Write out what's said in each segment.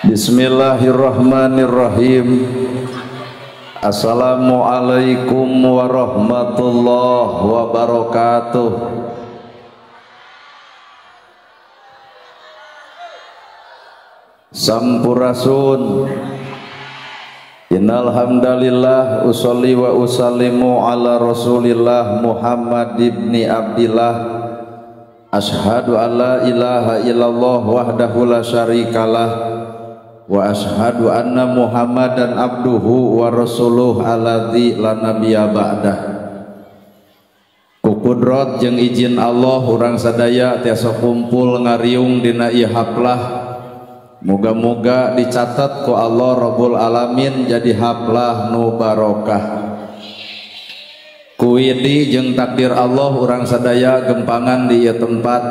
Bismillahirrahmanirrahim. Assalamualaikum warahmatullahi wabarakatuh. Sampurasun. Innal hamdalillah usolli wa usallimu ala Rasulillah Muhammad ibni Abdillah. Ashhadu an la ilaha illallah wahdahu la syarikalah wa ashhadu anna Muhammadan abduhu wa rasuluh alladzi la nabiyya ba'dah. Ku kudrat jeung izin Allah urang sadaya tiasa kumpul ngariung dina ieu haplah. Moga-moga dicatat ku Allah Rabbul Alamin jadi haplah nu barokah. Ku idi jeung takdir Allah urang sadaya gempangan di ieu tempat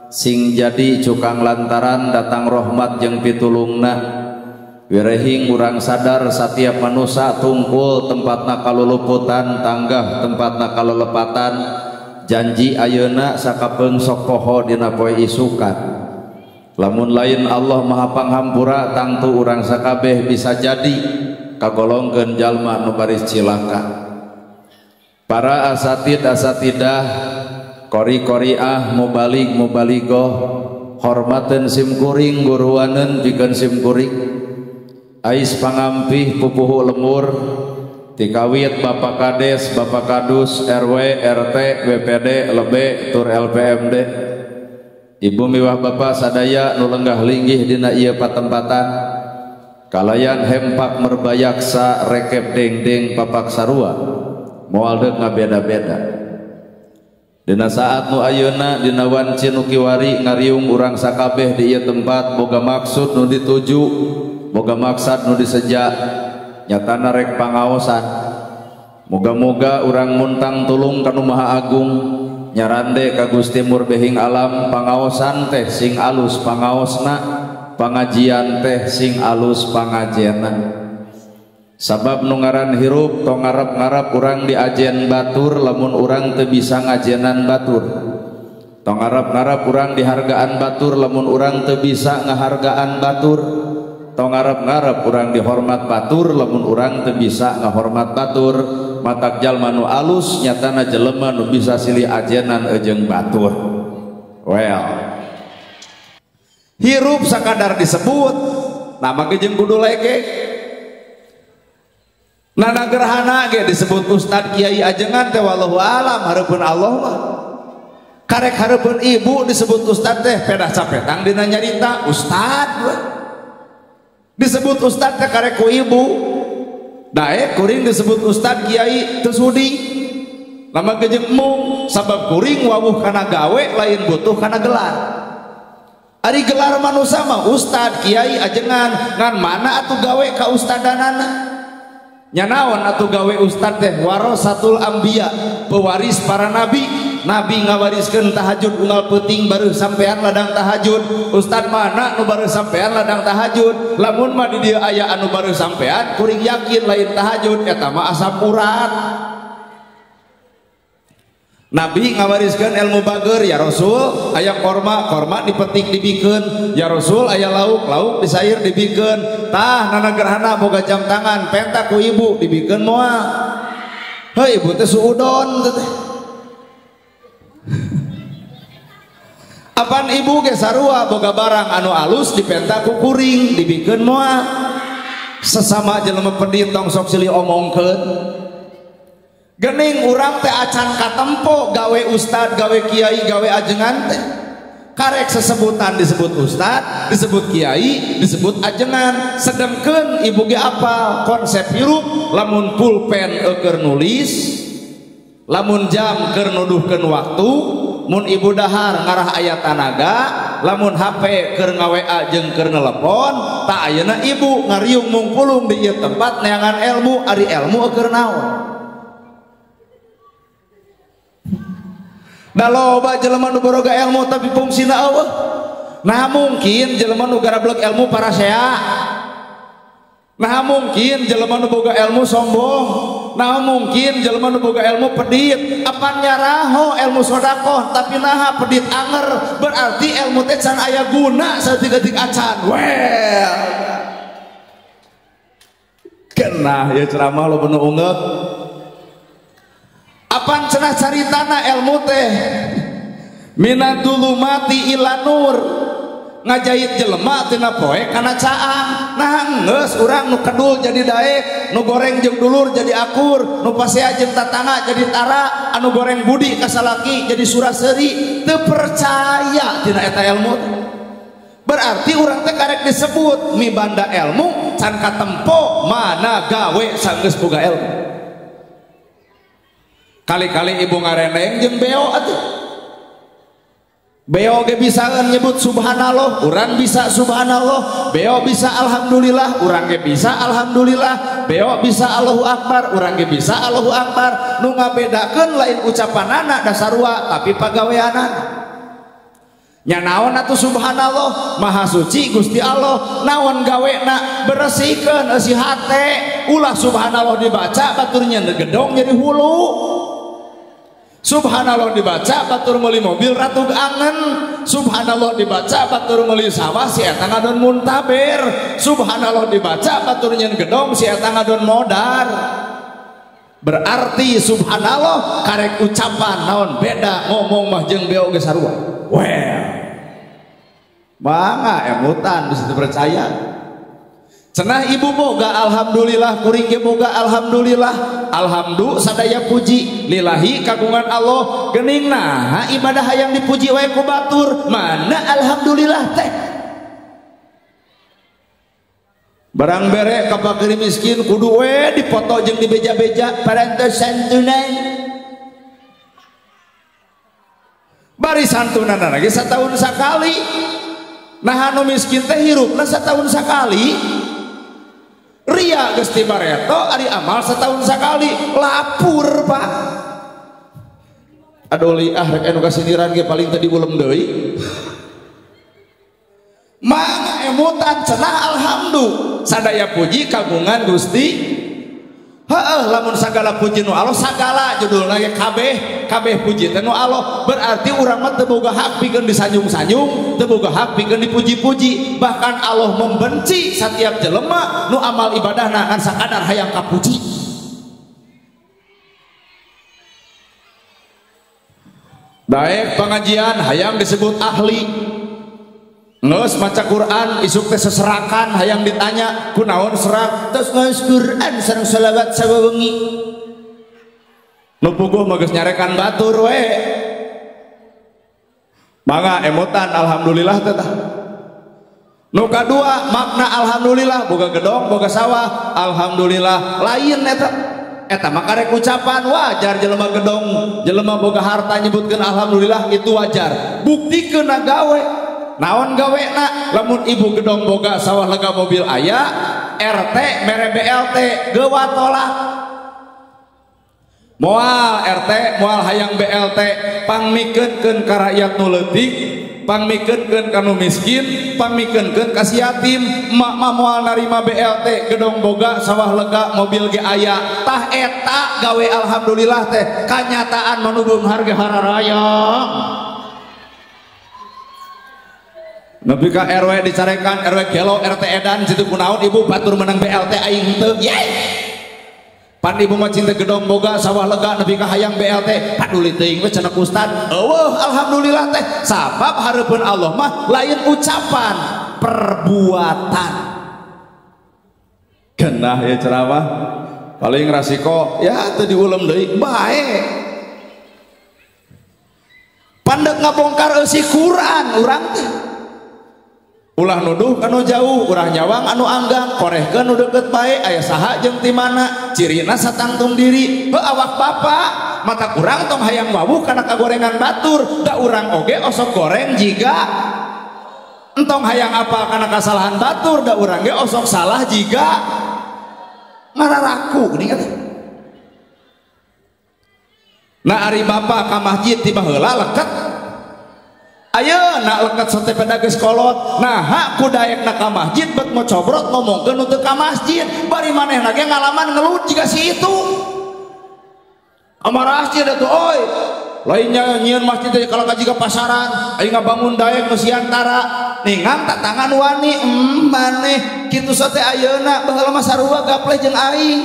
sing jadi cukang lantaran datang rahmat jeung pitulungna. Wirehing urang sadar satiap manusia tungkul tempatna kaluluputan, tanggah tempatna kalelepatan. Janji ayeuna sakapeung sok poho dina poe isukan. Lamun lain Allah Maha Panghampura tangtu urang sakabeh bisa jadi kagolongkeun jalma nu baris cilaka. Para asatid asatidah, kori-koriah, mubalig mubaligoh, hormaten simkuring guruaneun pikeun simkuring. Ais pangampih pupuhu lemur tikawit Bapak Kades, Bapak Kadus, RW, RT, BPD, lebe, tur LPMD. Ibu miwah bapak sadaya nu lenggah linggih dina ieu patempatan. Kalayan hempak merbayaksa rekep dengdeng papak sarua moal deuk ngabeda-beda. Dina saat nu ayeuna dina wanci nu kiwari ngariung urang sakabeh di ieu tempat boga maksud nu dituju, boga maksad nu diseja, nyatana rek pangaosan. Moga-moga urang muntang tulung ka Nu Maha Agung, nyarande ka Gusti Murbehing alam, pangaosan teh sing alus pangaosna, pangajian teh sing alus pangajianna. Sabab nu ngaran hirup tong ngarep-ngarep urang diajen batur lamun urang teu bisa ngajenan batur. Tong ngarep-ngarep urang dihargaan batur lamun urang teu bisa ngahargaan batur. Tong ngarep-ngarep urang dihormat batur lamun urang teu bisa ngahormat batur. Matak jalma nu alus nyatana jelema nu bisa silih ajenan jeung batur. Well, hirup sakadar disebut nama ge jeung kudu legek. Nana gerhana ge disebut ustad kiai ajengan teh wallahu alam hareupeun Allah mah. Karek hareupeun ibu disebut ustad teh pedah capetang dina nyarita ustad we. Disebut ustad teh karek ku ibu. Daek kuring disebut ustad kiai teu sudi. Lama ge jeung mung sabab kuring wawuh kana gawe lain butuh kana gelar. Ari gelar manusa mah ustad kiai ajengan ngan mana atuh gawe ka ustadanana? Nya naon atuh gawe ustad teh warasatul anbiya, pewaris para nabi. Nabi ngawariskeun tahajud unggal peuting baru sampean ladang tahajud. Ustad mana nu baru sampean ladang tahajud? Lamun mah di dieu aya anu baru sampean kuring yakin lain tahajud eta mah asam urat. Nabi ngawariskeun ilmu bager, ya Rasul aya korma, korma dipetik dibikeun, ya Rasul aya lauk, lauk disair dibikeun. Tah nana gerhana boga jam tangan penta ku ibu dibikeun moal. Heuh ibu teh suudon teh. Apan ibu ge sarua boga barang anu alus dipenta ku kuring dibikeun moal. Sesama jelema pedit tong sok silih omongkeun. Gening urang teh acan katempo gawe ustad, gawe kiai, gawe ajengan teh. Karek sesebutan disebut ustad, disebut kiai, disebut ajengan. Sedengkeun ibu ge apal konsep hirup lamun pulpen keur nulis, lamun jam keur nuduhkeun waktu, mun ibu dahar ngarah aya tanaga, lamun HP keur nga-WA jeung keur nelepon, tak ayeuna ibu ngariung mungkulung di ieu tempat neangan ilmu, ari ilmu keur naon? Da loba jelema nu boga ilmu tapi fungsina eueuh. Nah mungkin jelema nu garablek ilmu parasea. Nah mungkin jelema nu boga ilmu sombong. Nah mungkin jelema nu boga ilmu pedit. Apan nyaraho ilmu sodakoh tapi naha pedit anger, berarti ilmu teh can aya guna saeutik-eutik acan. Well. Kenah ya ceramah lo penuh unggah. Apan cenah caritana ilmu teh minadzulumati ila nur, ngajahit jelema tina poe kana caang. Nah geus urang nu kedul jadi daek, nu goreng jeung dulur jadi akur, nu pasea jeung tatangga jadi tara, anu goreng budi ka salaki jadi suraseuri. Teu percaya tina eta ilmu. Berarti urang teh karek disebut mibanda ilmu can katempo mana gawe sanggeus boga ilmu. Kali-kali ibu ngareneng jeung beo atuh. Beo ge bisa nyebut subhanallah, urang bisa subhanallah. Beo bisa alhamdulillah, urang ge bisa alhamdulillah. Beo bisa Allahu akbar, urang ge bisa Allahu akbar. Nu ngabedakeun lain ucapanana dasarua tapi pagaweanana. Nya naon atuh subhanallah, maha suci Gusti Allah. Naon gawena beresikeun eusi hate. Ulah subhanallah dibaca batur nyeun gedong jadi hulu. Subhanallah dibaca batur meuli mobil ratug angen. Subhanallah dibaca batur meuli sawah si eta ngadon muntaber. Subhanallah dibaca batur nyeun gedong si eta ngadon modar. Berarti subhanallah karek ucapan naon beda ngomong mah jeung beo ge sarua. Well, mangga emutan bisa dipercaya. Cenah ibu boga alhamdulillah, kuring ge boga alhamdulillah. Alhamdulillah sadaya puji lillahi kagungan Allah. Geuning nah ibadah hayang dipuji wae ku batur, mana alhamdulillah teh. Barang bere ka fakir miskin kudu we dipoto jeung dibeja-beja parantos santunan. Bari santunan lagi setahun sakali. Nah anu miskin teh hirupna setahun sakali. Ria geus ti bareto ari amal setahun sakali lapur pak. Aduh liah rek anu kasindiran ge paling tadi ulem deui. Mangga emutan cenah alhamdulillah sadaya puji kagungan Gusti. Heeh, lamun sagala puji nu Allah, sagala judulna ge kabeh, kabeh puji teh nu Allah. Berarti urang mah teu boga hak pikeun disanjung-sanjung, teu boga hak pikeun dipuji-puji. Bahkan Allah membenci setiap jelema nu amal ibadahna ngan sakadar hayang kapuji. Daek pengajian hayang disebut ahli. Ngeus maca Quran isuk teh seserakan hayang ditanya kunaon serak, terus ngeus Quran sareng selawat sawewengi. Nu puguh mah geus nyarekan batur we. Mangga emutan alhamdulillah teh tah. Nu kadua makna alhamdulillah boga gedong boga sawah alhamdulillah lain eta. Eta mah karek ucapan wajar jelema gedong jelema boga harta nyebutkeun alhamdulillah itu wajar. Buktikeun gawe. Naon gawena lamun ibu gedong boga sawah lega mobil aya RT mere BLT gewa tolak moal RT moal hayang BLT pangmikeunkeun ka rakyat nu leutik, pangmikeunkeun ka nu miskin, pangmikeunkeun ka si yatim. Emak mah moal narima BLT gedong boga sawah lega mobil ge aya. Tah eta gawe alhamdulillah teh kanyataan manu beunghar ge hararayang. Nepi ka RW dicarekan, RW gelo, RT edan, situ kunaon ibu batur menang BLT aing teu. Yeay. Pan ibu mah cinta gedong boga sawah lega nepi ka hayang BLT, paduli teuing we cenah ustad. Eueuh alhamdulillah teh sabab hareupeun Allah mah lain ucapan, perbuatan. Genah ya ceramah. Paling rasiko ya teu diulem deui bae. Pandek ngabongkar eusi Quran urang teh. Ulah nuduh kanu jauh, urang nyawang anu anggang, korehkeun nu deukeut bae, aya saha jeung ti mana, cirina satangtung diri, heuh awak bapak, mata kurang tong hayang wawuh kana kagorengan batur, da urang oge osok goreng jiga entong hayang apa kana kasalahan batur, da urang ge osok salah jiga ngararaku geuning atuh. Nah ari bapak ka masjid ti baheula leket. Ayeuna leket sate pada geus kolot. Nah hak ku daekna ka masjid bet mau cobrot ngomongkeun nu teu ka masjid, bari manehna ge ngalaman ngelut jiga si itu. Amarah masjid atuh oi. Lainnya nyieun masjid teh kalau ka jiga pasaran, aing ngabangun daek nu siantara. Ningang tatangan wani maneh kitu sote ayeuna baheula mah sarua gapleh jeung aing.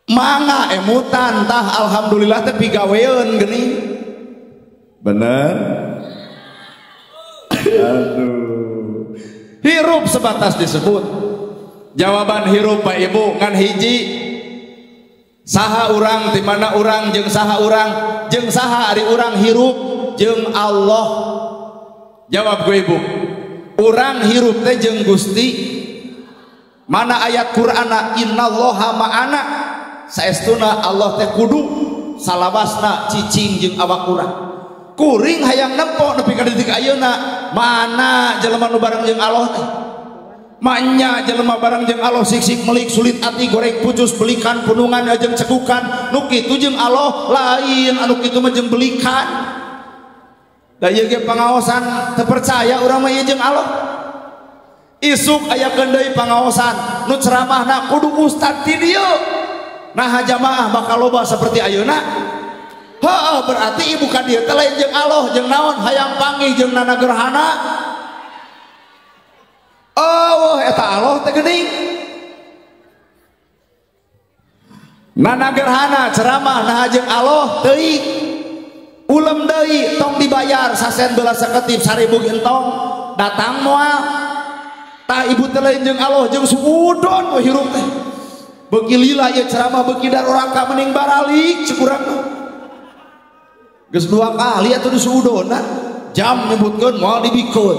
Mangga emutan tah alhamdulillah teh pigaweun geuning. Bener? Aduh. Hirup sebatas disebut. Jawaban hirup Pak Ibu ngan hiji. Saha urang di mana urang jeung saha urang jeung saha ari urang hirup jeung Allah. Jawab gue Ibu. Urang hirup teh jeung Gusti. Mana ayat Qur'ana innallaha ma'ana. Saestuna Allah teh kudu salawasna cicing jeung awak urang. Kuring hayang nempo nepi ka detik ayeuna mana jelema nu bareng jeung Allah teh. Manya jelema bareng jeung Allah sik-sik melik sulit ati goreng pucus belikan punungan jeung cekukan nu kitu jeung Allah lain anu kitu mah jeung belikan. Da ieu ge pangaosan teu percaya urang mah ieu jeung Allah. Isuk aya deui pangaosan nu ceramahna kudu ustad ti dieu. Nah jamaah bakal loba seperti ayeuna. Heeh, berarti ibu ka dieu teh lain jeung Allah jeung naon hayang panggih jeung nana gerhana. Oh, eta Allah teh geuning. Nana gerhana ceramah nah jeung Allah teuing. Ulem deui tong dibayar sasen beula saketip 1000 entong datang moal. Tah ibu teh lain jeung Allah jeung suudon we hirup teh. Beuki lila ieu ceramah beuki daroraka mending baralik cek urang mah. Geus dua kali atuh disuudonna. Jam nyebutkeun moal dibikeun.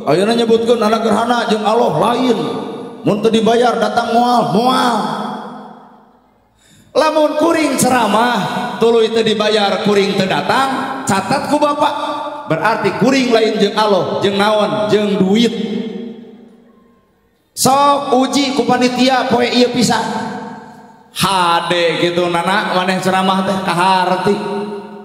Ayeuna nyebutkeun anak gerhana jeung Allah lain. Mun teu dibayar datang moal, moal. Lamun kuring ceramah tuluy teu dibayar kuring teu datang, catat ku bapak. Berarti kuring lain jeung Allah, jeung naon, jeung duit. Sok uji ku panitia poe ieu pisan. Hade gitu nana maneh ceramah teh kaharti.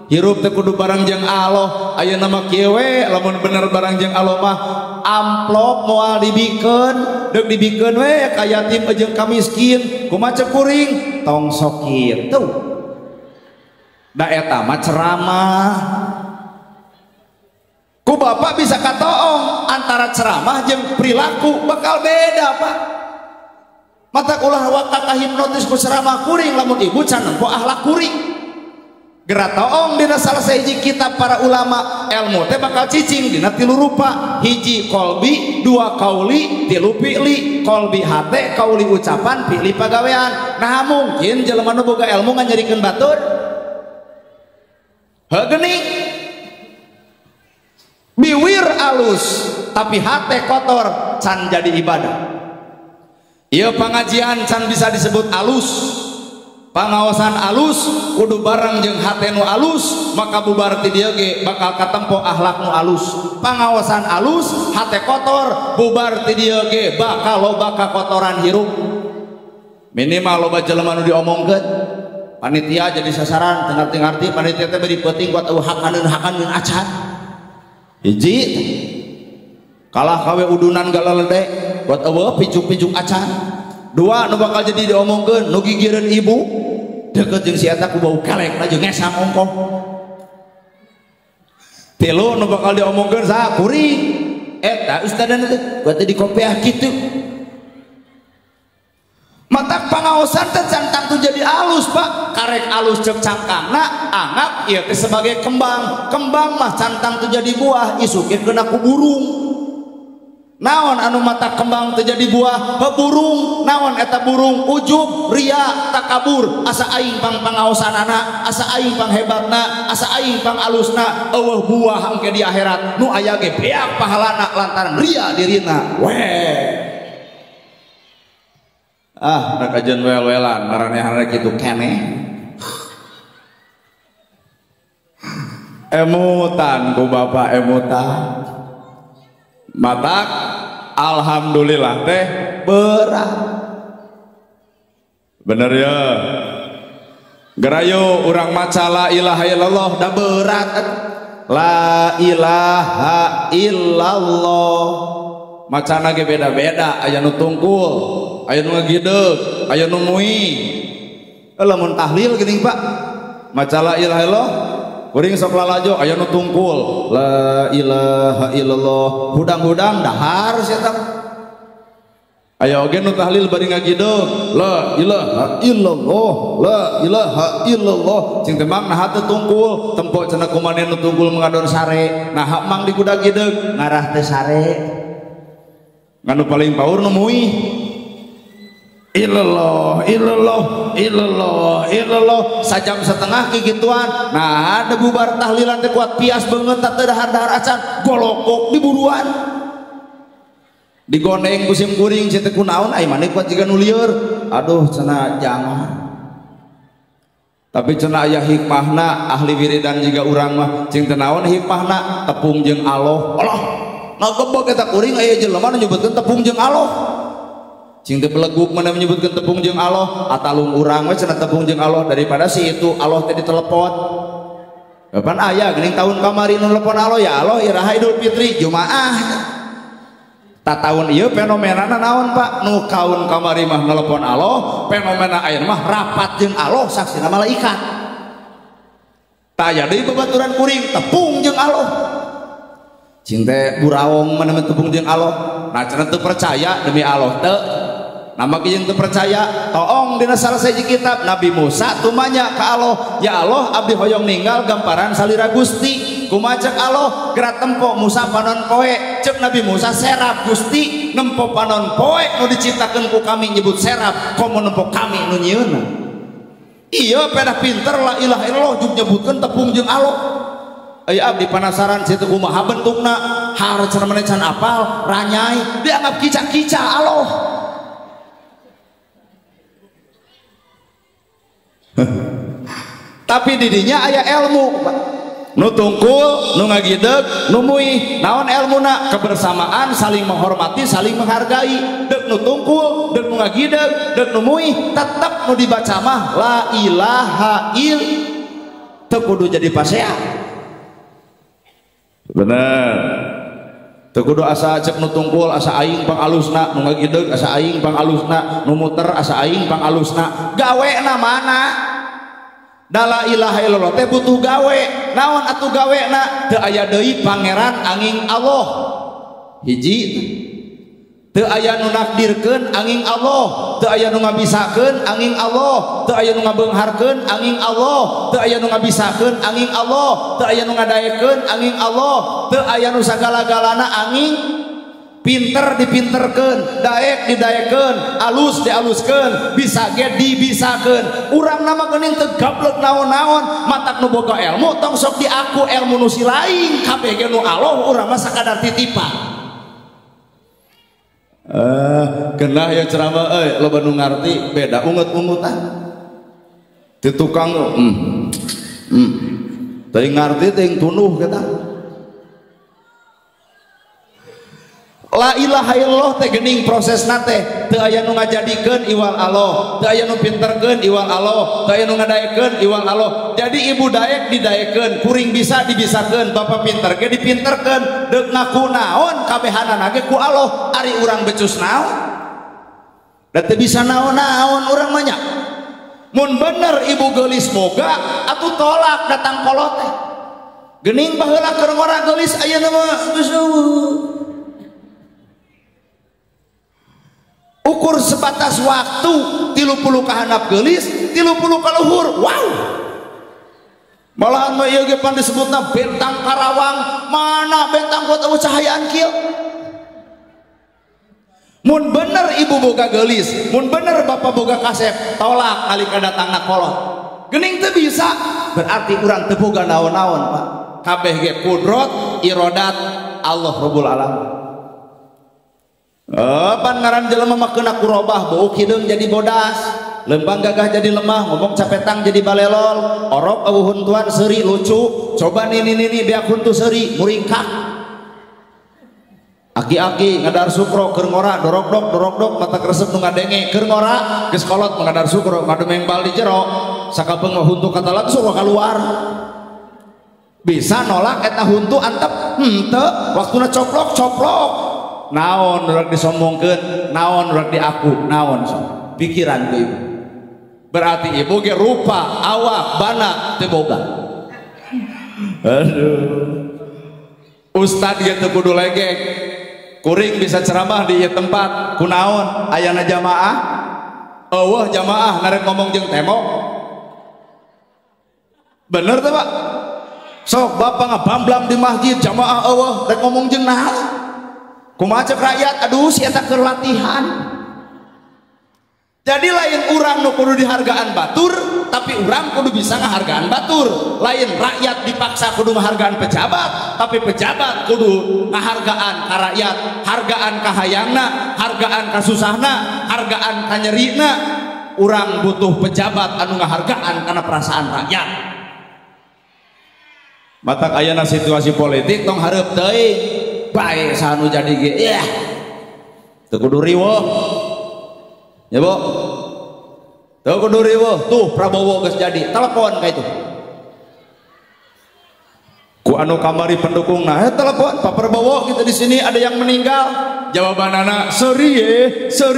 Hirup teh kudu bareng jeung Allah. Ayeuna mah kieu we lamun bener bareng jeung Allah mah amplop moal dibikeun, deuk dibikeun we ka yatim jeung ka miskin, kumaha cek kuring tong sok kitu. Da eta mah ceramah. Ku bapak bisa katoong antara ceramah jeung perilaku bakal beda Pak. Mata ulah waktu hipnotis ku ceramah kuring lamun ibu can nempo akhlak kuring. Geura toong dina salah sahiji kitab para ulama ilmu teh bakal cicing dina tilu rupa, hiji kolbi, dua kauli, tilu fi'li. Kolbi hate, kauli ucapan, fi'li pagawean. Nah mungkin jelema nu boga ilmu nganyerikeun batur. Heuh geuning. Biwir alus tapi hate kotor can jadi ibadah. Ieu pangajian can bisa disebut alus. Pangaosan alus kudu bareng jeung hate nu alus, maka bubar ti dieu ge bakal katempo akhlak nu alus. Pangaosan alus hate kotor bubar ti dieu ge bakal loba kakotoran hirup. Minimal loba jelema nu diomongkeun. Panitia jadi sasaran teu ngarti-ngarti panitia teh beri peuting kuat eueuh hakaneun-hakaneun acan. Hiji kalah kawe udunan galalede buat eueuh pijuk-pijuk acan. Dua nu bakal jadi diomongkeun nu gigireun ibu deket jeung si eta ku bau kelekna jeung ngesang ongkoh. Tilu nu bakal diomongkeun saha kuring eta ustadana teh buat di kopiah kitu. Matak pangaosan teh can tangtu jadi alus Pak. Karek alus cek cangkangna anggap ieu teh sebagai kembang. Kembang mah can tangtu jadi buah isuk ge kena ku burung. Naon anu mata kembang terjadi buah burung, naon eta burung ujub ria takabur asa aing pang pangaosanana, asa aing pang hebatna, asa aing pang alusna, eueuh buah engke di akhirat nu aya ge beak pahalana lantaran ria dirina. Weh. Ah, rek ajeun wel-welan maranehna kitu keneh. Emutan ku bapak emutan. Matak alhamdulillah teh berat. Bener ya. Gerayo urang maca la ilaha illallah da berat. La ilaha illallah. Macana ge beda-beda, aya nu tungkul, aya nu ngagideug, aya nu mui. Lamun tahlil geuning Pak. Maca la ilaha illallah. Kuring sok lalajo aya nu tungkul la ilaha illallah hudang-hudang dahar sia tah. Aya oge nu tahlil bari ngagideg la ilaha illallah la ilaha illallah cing teh mang naha teu tungkul tempo cenah kumaha nu tungkul mengadon sare naha mang digudag-gideg ngarah teh sare. Ngan nu paling paur nu muih illallah illallah illallah illallah sajam setengah kikituan. Nah ada bubar tahlilan teh kuat pias beungeut teh dahar-dahar acan golokok diburuan digondeng ku sim kuring sia teh kunaon ai maneh kuat jiga nu lieur aduh cenah jangan. Tapi cenah aya hikmahna ahli wiridan jiga urang mah cing teh naon hikmahna tepung jeung Allah. Allah ngagebeg eta kuring aya jelema nu nyebutkeun tepung jeung Allah. Cing teh beleguk mana menyebutkan tepung jeung Allah atalung urang we cenah tepung jeung Allah daripada si itu Allah teh ditelepon. Kapan aya geuning tahun kamari nu telepon Allah ya Allah iraha Idul Fitri Jumaah. Ta taun ieu fenomenana naon Pak? Nu kaun kamari mah nelepon Allah, fenomena ayeuna mah rapat jeung Allah saksina malaikat. Ta aya deui babaturan kuring tepung jeung Allah. Cing teh buraong mana tepung jeung Allah. Nah cenah teu percaya demi Allah teu. Nama jeung teu percaya toong dina salah sahiji kitab Nabi Musa tumanya ka Allah ya Allah abdi hoyong ninggal gamparan salira Gusti kumaha cek Allah geura tempo Musa panon poe cek Nabi Musa serap Gusti nempo panon poe nu diciptakeun ku kami nyebut serap komo nempo kami nu nyieunna. Iya pedah pinter la ilaha illallah jeung nyebutkeun tepung jeung Allah. Aya abdi penasaran situ kumaha bentukna har cenah maneh can apal ranyai dianggap kica-kica Allah. Tapi didinya aya ilmu nu tungkul nu ngagideg nu muih naon elmuna kebersamaan saling menghormati saling menghargai deuk nu tungkul deuk nu ngagideg deuk nu muih tetep nu dibaca mah la ilaha il teu kudu jadi pasea. Bener teu kudu asa cek nu tungkul asa aing pangalusna nu ngagideg asa aing pangalusna nu muter asa aing pangalusna gawena mana da la ilaha illallah teh butuh gawe naon atuh gawena teu aya deui pangeran angin Allah hiji teu aya nu nakdirkeun angin Allah teu aya nu ngabisakeun angin Allah teu aya nu ngabeungharkeun angin Allah teu aya nu ngabisakeun angin Allah teu aya nu ngadaekeun angin Allah teu aya nu sagala-galana angin pinter dipinterkeun daek didaekeun alus dialuskeun bisa ge dibisakeun urang nama geuning teu gablek naon-naon matak nu boga ilmu tong sok diaku ilmu nu si lain kabeh ge nu Allah urang mah sakadar titipan. Genah ya ceramah euy loba nu ngarti beda ungut-ungutan di tukang teuing ngarti teuing tunuh kita. La ilaha illallah teh geuning prosesna teh teu aya nu ngajadikeun iwal Allah teu aya nu pinterkeun iwal Allah teu aya nu ngadaekeun iwal Allah. Jadi ibu daek didaekeun kuring bisa dibisakeun bapak pinter ge dipinterkeun deuk ngaku naon kabehanana ge ku Allah ari urang becus naon da teu bisa naon-naon urang mah nya. Mun bener ibu geulis boga atuh tolak datang kolot teh geuning baheula keur ngora geulis ayeuna mah geus ukur sebatas waktu 30 kahandap geulis 30 kaluhur. Wow malahan mah ieu ge pan disebutna bentang Karawang mana bentang kuat eueuh cahayaan kieu. Mun bener ibu boga geulis mun bener bapak boga kasep tolak nalika datangna kolot geuning teu bisa berarti urang teu boga naon-naon Pak kabeh ge kudrot irodat Allah Rabbul Alamin. Pan ngaran jelema mah keuna kurobah bau hideung jadi bodas lempang gagah jadi lemah ngomong capetang jadi balelol orok eueuh huntuan seuri lucu coba nini nini beak huntu seuri muringkak aki-aki ngadar sukro keur ngora dorok-dok dorok-dok mata kresep nu ngadenge keur ngora geus kolot ngadar sukro ngadumeng bal di jero sakapeung mah huntu katalan sukro kaluar bisa nolak eta huntu antep henteu waktuna coplok coplok naon urang disombongkeun naon urang diaku naon sok pikiran ku ibu berarti ibu ge rupa awak bana teu boga. Aduh. Ustad ge teu kudu legek. Kuring bisa ceramah di ieu tempat kunaon ayana jamaah? Eueuh jamaah ngarek ngomong jeung tembok. Bener teh Pak? Sok bapak ngabamblang di masjid jamaah eueuh rek ngomong jeung naon? Kumaha cek rakyat? Aduh si eta keur latihan. Jadi lain urang nu kudu dihargaan batur, tapi urang kudu bisa ngahargaan batur. Lain rakyat dipaksa kudu ngahargaan pejabat, tapi pejabat kudu ngahargaan ka rakyat, hargaan ka hayangna, hargaan ka susahna, hargaan ka nyerina. Urang butuh pejabat anu ngahargaan kana perasaan rakyat. Matak ayana situasi politik tong hareup teuing, bae saha nu jadi ge. Yah. Teu kudu riweuh. Ya Bu, tuh kudu riweuh, tuh Prabowo geus jadi, telepon ka itu. Ku anu kamari pendukungna, telepon Pak Prabowo kita di sini ada yang meninggal. Jawabanana seuri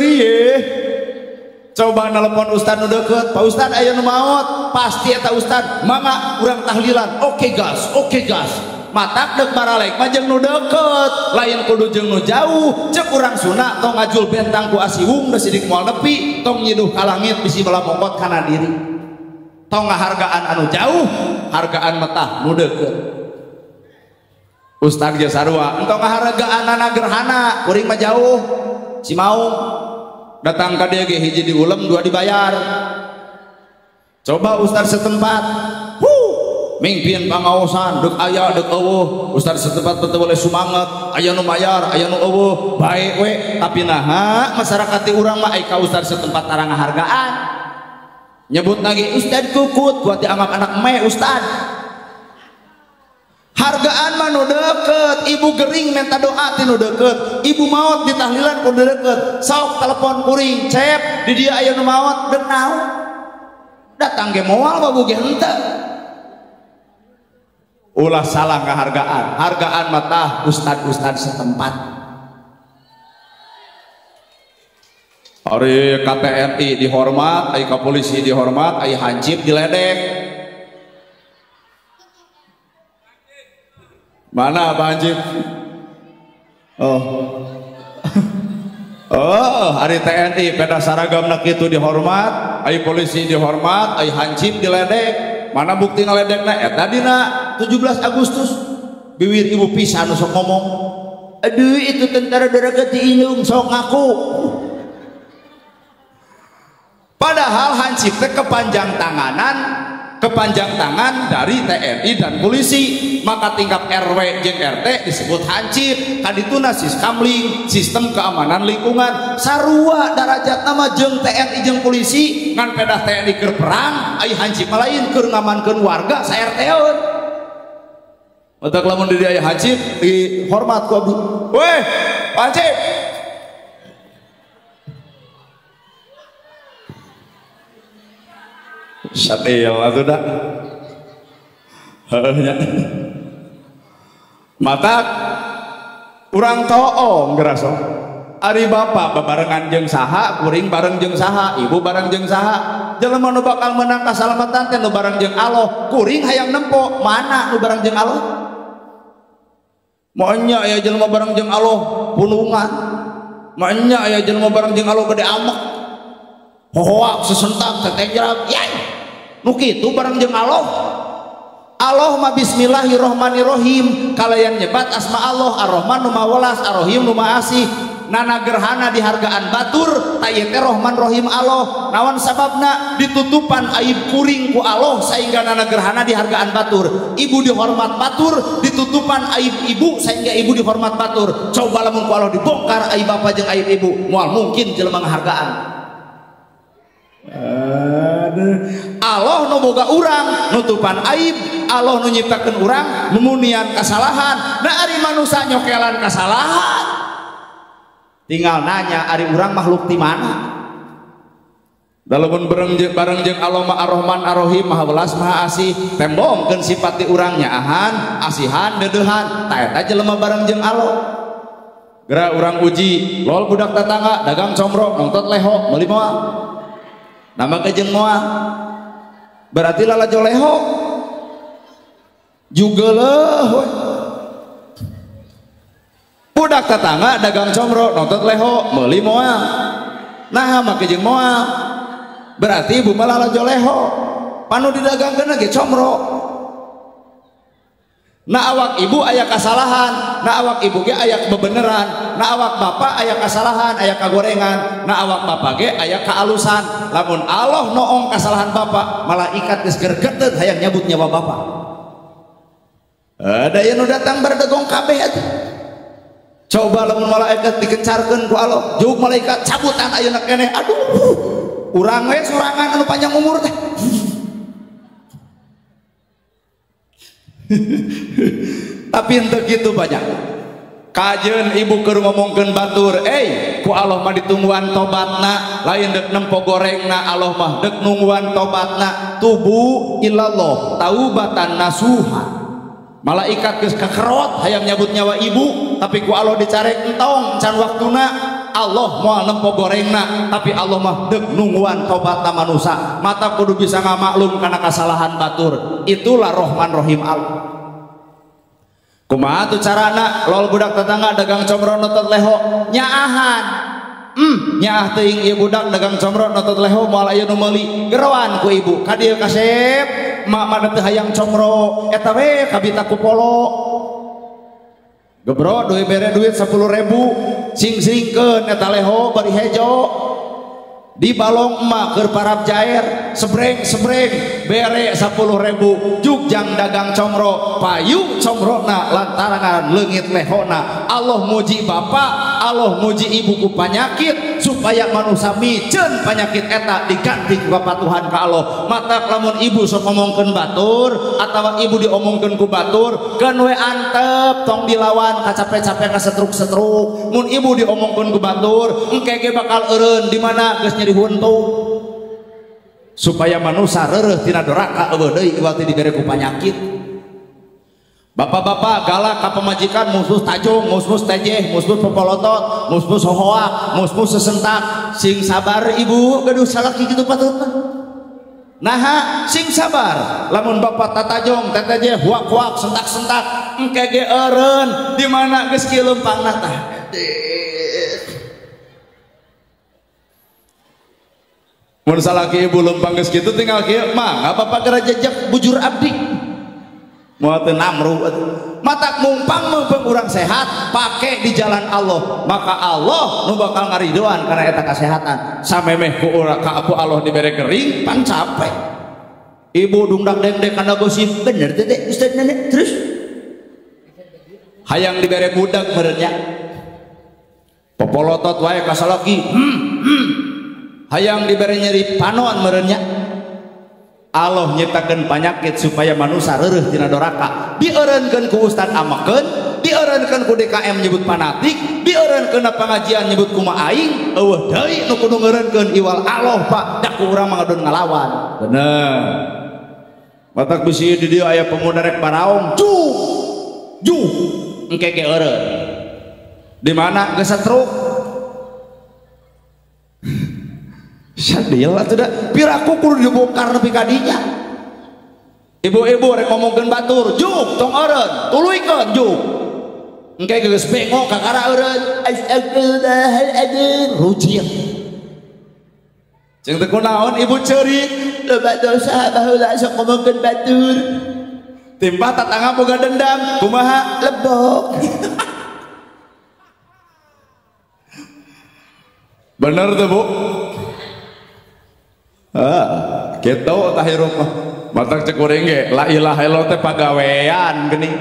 ye. Coba nelpon ustad nu deukeut, Pak Ustad aya nu maot, pasti eta ustad, mangga urang tahlilan. Oke gas, oke gas. Matak deuk baralek mah jeung nu deukeut, lain kudu jeung nu jauh. Cek urang Sunda tong ngajul bentang ku asiwung da sidik moal nepi, tong nyiduh ka langit bisi bala mongkot kana diri. Tong ngahargaan anu jauh, hargaan metah nu deukeut. Ustad ge sarua, entong ngahargaan anak gerhana, kuring mah jauh. Si Maung datang ka dieu ge hiji diulem dua dibayar. Coba ustad setempat, mingpin pangaosan dek aya dek eueuh, ustad setempat teu boleh sumanget, aya nu mayar, aya nu eueuh, bae we, tapi naha masyarakat ti urang mah ai ka ustad setempat tara ngahargaan. Nyebut lagi ustad kukut, kuat dianggap anak me ustad. Hargaan mah nu deukeut, ibu gering minta doa ti nu deukeut, ibu maot ditahlilan ku nu deukeut, sok telepon kuring, cep di dieu aya nu maot deuk naon? Datang ge moal babu ge henteu. Ulah salah kehargaan, hargaan matah ustad-ustad setempat. Ari KTNI dihormat, ai ka polisi dihormat, ai hansip diledek. Mana Pak Hansip? Oh. Oh, ari TNI peda saragamna kitu dihormat, ai polisi dihormat, ai hansip diledek. Mana bukti ngaledekna? Eta dina 17 Agustus biwir ibu pisan nu sok ngomong, aduh itu tentara daraga ti indung sok ngaku. Padahal hansip teh kepanjang tanganan, kepanjang tangan dari TNI dan polisi, maka tingkat RW jeung RT disebut hansip. Kadituna siskamling, sistem keamanan lingkungan, sarua darajat nama jeung TNI jeung polisi, ngan pedah TNI keur perang, ai hansip mah lain keur ngamankeun warga sa RT-eun. Matak lamun di dieu aya hansip dihormat ku abdi. Weh, hansip. Sadil atuh da. Heuh nya. Matak urang toong geura sok. Ari bapak babarengan jeung saha, kuring bareng jeung saha, ibu bareng jeung saha. Jelema nu bakal menang kasalamatan teh nu bareng jeung Allah. Kuring hayang nempo, mana nu bareng jeung Allah? Moal aya jelema bareng jeung Allah punungan. Moal aya jelema bareng jeung Allah gede amek. Hohoak sesentak tetenjrap, yai. Nu kitu bareng jeung Allah. Allah mah bismillahirrohmanirrohim, kalayan nyebat asma Allah, Ar-Rahman nu maha welas, Ar-Rahim nu maha asih. Nana gerhana dihargaan batur, ta ieu teh Rahman Rahim Allah. Naon sababna? Ditutupan aib kuring ku Allah sehingga nana gerhana dihargaan batur. Ibu dihormat batur, ditutupan aib ibu sehingga ibu dihormat batur. Coba lamun ku Allah dibongkar aib bapa jeung aib ibu, moal mungkin jelema ngahargaan. Allah nu boga urang nutupan aib, Allah nu nyiptakeun urang memunian kasalahan. Nah ari manusia nyokelan kasalahan, tinggal nanya ari urang makhluk di mana. Lamun bareng jeung Allah mah Ar-Rahman Ar-Rahim, Maha Welas Maha Asih, tembongkeun sifat di urang nyaahan, asihan, deudeuhan, ta eta jelema bareng jeung Allah. Geura urang uji, lol budak tetangga dagang comro, nongtot leho, meuli moal. Nama ke jeung moal. Berarti lalajo leho. Jugeleuh we. Budak tetangga dagang comro nonton leho meuli moal. Nah make jeung moal. Berarti ibu malah lalajo leho. Panu didagangkeun ge comro. Nah awak ibu aya kasalahan, nah awak ibu ge aya bebeneran, nah awak bapak aya kasalahan, aya kagorengan, nah awak bapak ge aya kaalusan. Lamun Allah noong kasalahan bapak, malaikat geus gergeteun hayang nyabut nyawa bapak. Ada yang nu datang berdegong kabeh atuh. Coba lamun malaikat dikencarkeun ku Allah, juk malaikat cabutan ayeuna keneh. Aduh, urang we sorangan anu panjang umur teh. Tapi henteu kitu banyak. Kajeun ibu keur ngomongkeun batur, ku Allah mah ditungguan tobatna, lain deuk nempo gorengna, Allah mah deuk nungguan tobatna. Tubu ilallah taubatan nasuha. Malaikat geus kakerot hayang nyabut nyawa ibu, tapi ku Allah dicarek entong can waktuna. Allah moal nempo gorengna, tapi Allah mah deuk nungguan tobatna manusa. Mata kudu bisa ngamaklum kana kasalahan batur. Itulah Rahman Rahim Allah. Kumaha tuh carana? Lol budak tetangga dagang comro notot leho nyaahan. Nyaah teuing ieu budak dagang comro notot leho moal aya nu meuli. Geroan ku ibu ka dieu kasep, mak mah teu hayang comro, eta we kabita ku polo. Gebro duit bere duit 10.000 sing-singkeun eta leho bari hejo. Di balong emak keur parab jair sebreng-sebreng bere 10.000 jugjang dagang comro payu comrona lantaran leungit lehona. Allah muji bapak, Allah muji ibu ku panyakit supaya manusia miceun panyakit eta diganti ku kepatuhan ka Allah. Matak lamun ibu sok ngomongkeun batur atawa ibu diomongkeun ku batur keun we antep tong dilawan kacape-cape kasetruk-setruk. Mun ibu diomongkeun ku batur engke ge bakal eureun di mana geus nyeri huntu supaya manusia reureuh tina doraka eueuh deui iwal ti dibere ku panyakit. Bapak-bapak galak ka pamajikan musmus tajung, musmus tejeh, musmus popolotot, musmus hohoak, musmus sesentak. Sing sabar ibu, gaduh salaki kitu patutna. Naha sing sabar. Lamun bapak tatajong, tetejeh, huak-huak, sentak-sentak, engke ge eureun di mana geus kieu leumpangna tah. Mun salaki ibu lempang geus kitu tinggal kieu, mangga bapak geura jejeg bujur abdi. Moal teu namru atuh. Matak mumpang mumpung urang sehat, pake di jalan Allah, maka Allah nu bakal ngaridoan kana eta kasehatan. Samemeh ku urang ka aku Allah dibere kering, pan capek. Ibu dungdak dengdek kana gosip, bener teh teh Ustaz nenek terus hayang dibere budak meureun nya. Popolotot wae ka salaki. Hayang dibere nyeri panon meureun nya. Allah nyiptakeun panyakit supaya manusia reureuh tina doraka. Dieureunkeun ku ustad amakeun, dieureunkeun ku DKM nyebut fanatik, dieureunkeun na pengajian nyebut kumaha aing, eueuh deui nu kudu ngeureunkeun iwal Allah Pak, da ku urang mah ngadon ngalawan. Bener. Matak bisi di dieu aya pemuda rek baraong, juk. Juk engke ge eureun. Di mana geus setruk? Sadil atuh da piraku kudu dibongkar nepi ka dinya. Ibu-ibu rek ngomongkeun batur, juk tong eureun, tuluykeun juk. Engke geus bengok kakara eureun, astagfirullahaladzim, rujit. Jeung teu kunaon ibu ceurik, loba dosa baheula sok ngomongkeun batur. Timpah tatangga boga dendam, kumaha lebok. Bener tuh Bu? Ah, gitu tah hirup mah. Matak cek kuring ge, la ilaha illallah teh pagawean geuning.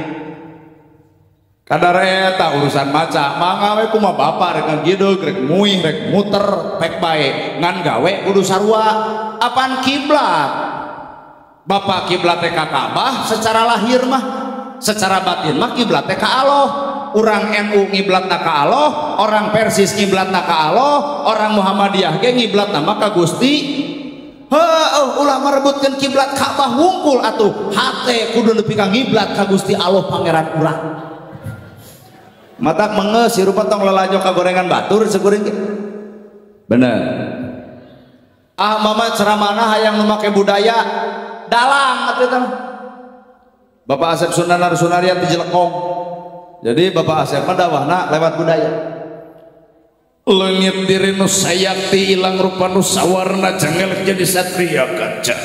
Kadar eta urusan maca, mangga we kumaha bapak rek ngagidug, rek muih, rek muter, pek bae, ngan gawe kudu sarua. Apaan kiblat? Bapak kiblat teh ka Ka'bah secara lahir mah, secara batin mah kiblat teh ka Allah. Orang NU ngiblatna ka Allah, orang Persis ngiblatna ka Allah, orang Muhammadiyah ge ngiblatna mah ka Gusti. Heuh, ulah merebutkeun kiblat Ka'bah wungkul atuh. Hate kudu nepi ka ngiblat ka Gusti Allah pangeran urang. Matak mengeus hirup tong lalajo ka gorengan batur seguring ge. Bener. Ah mama ceramahna hayang nu make budaya dalang atuh eta mah. Bapak Asep Sunanar Sunarya ti Jelekong. Jadi Bapak Asep mah dakwahna lewat budaya. Leungit diri nu sayakti ilang rupa nu sawarna jangelek jadi satria kaca.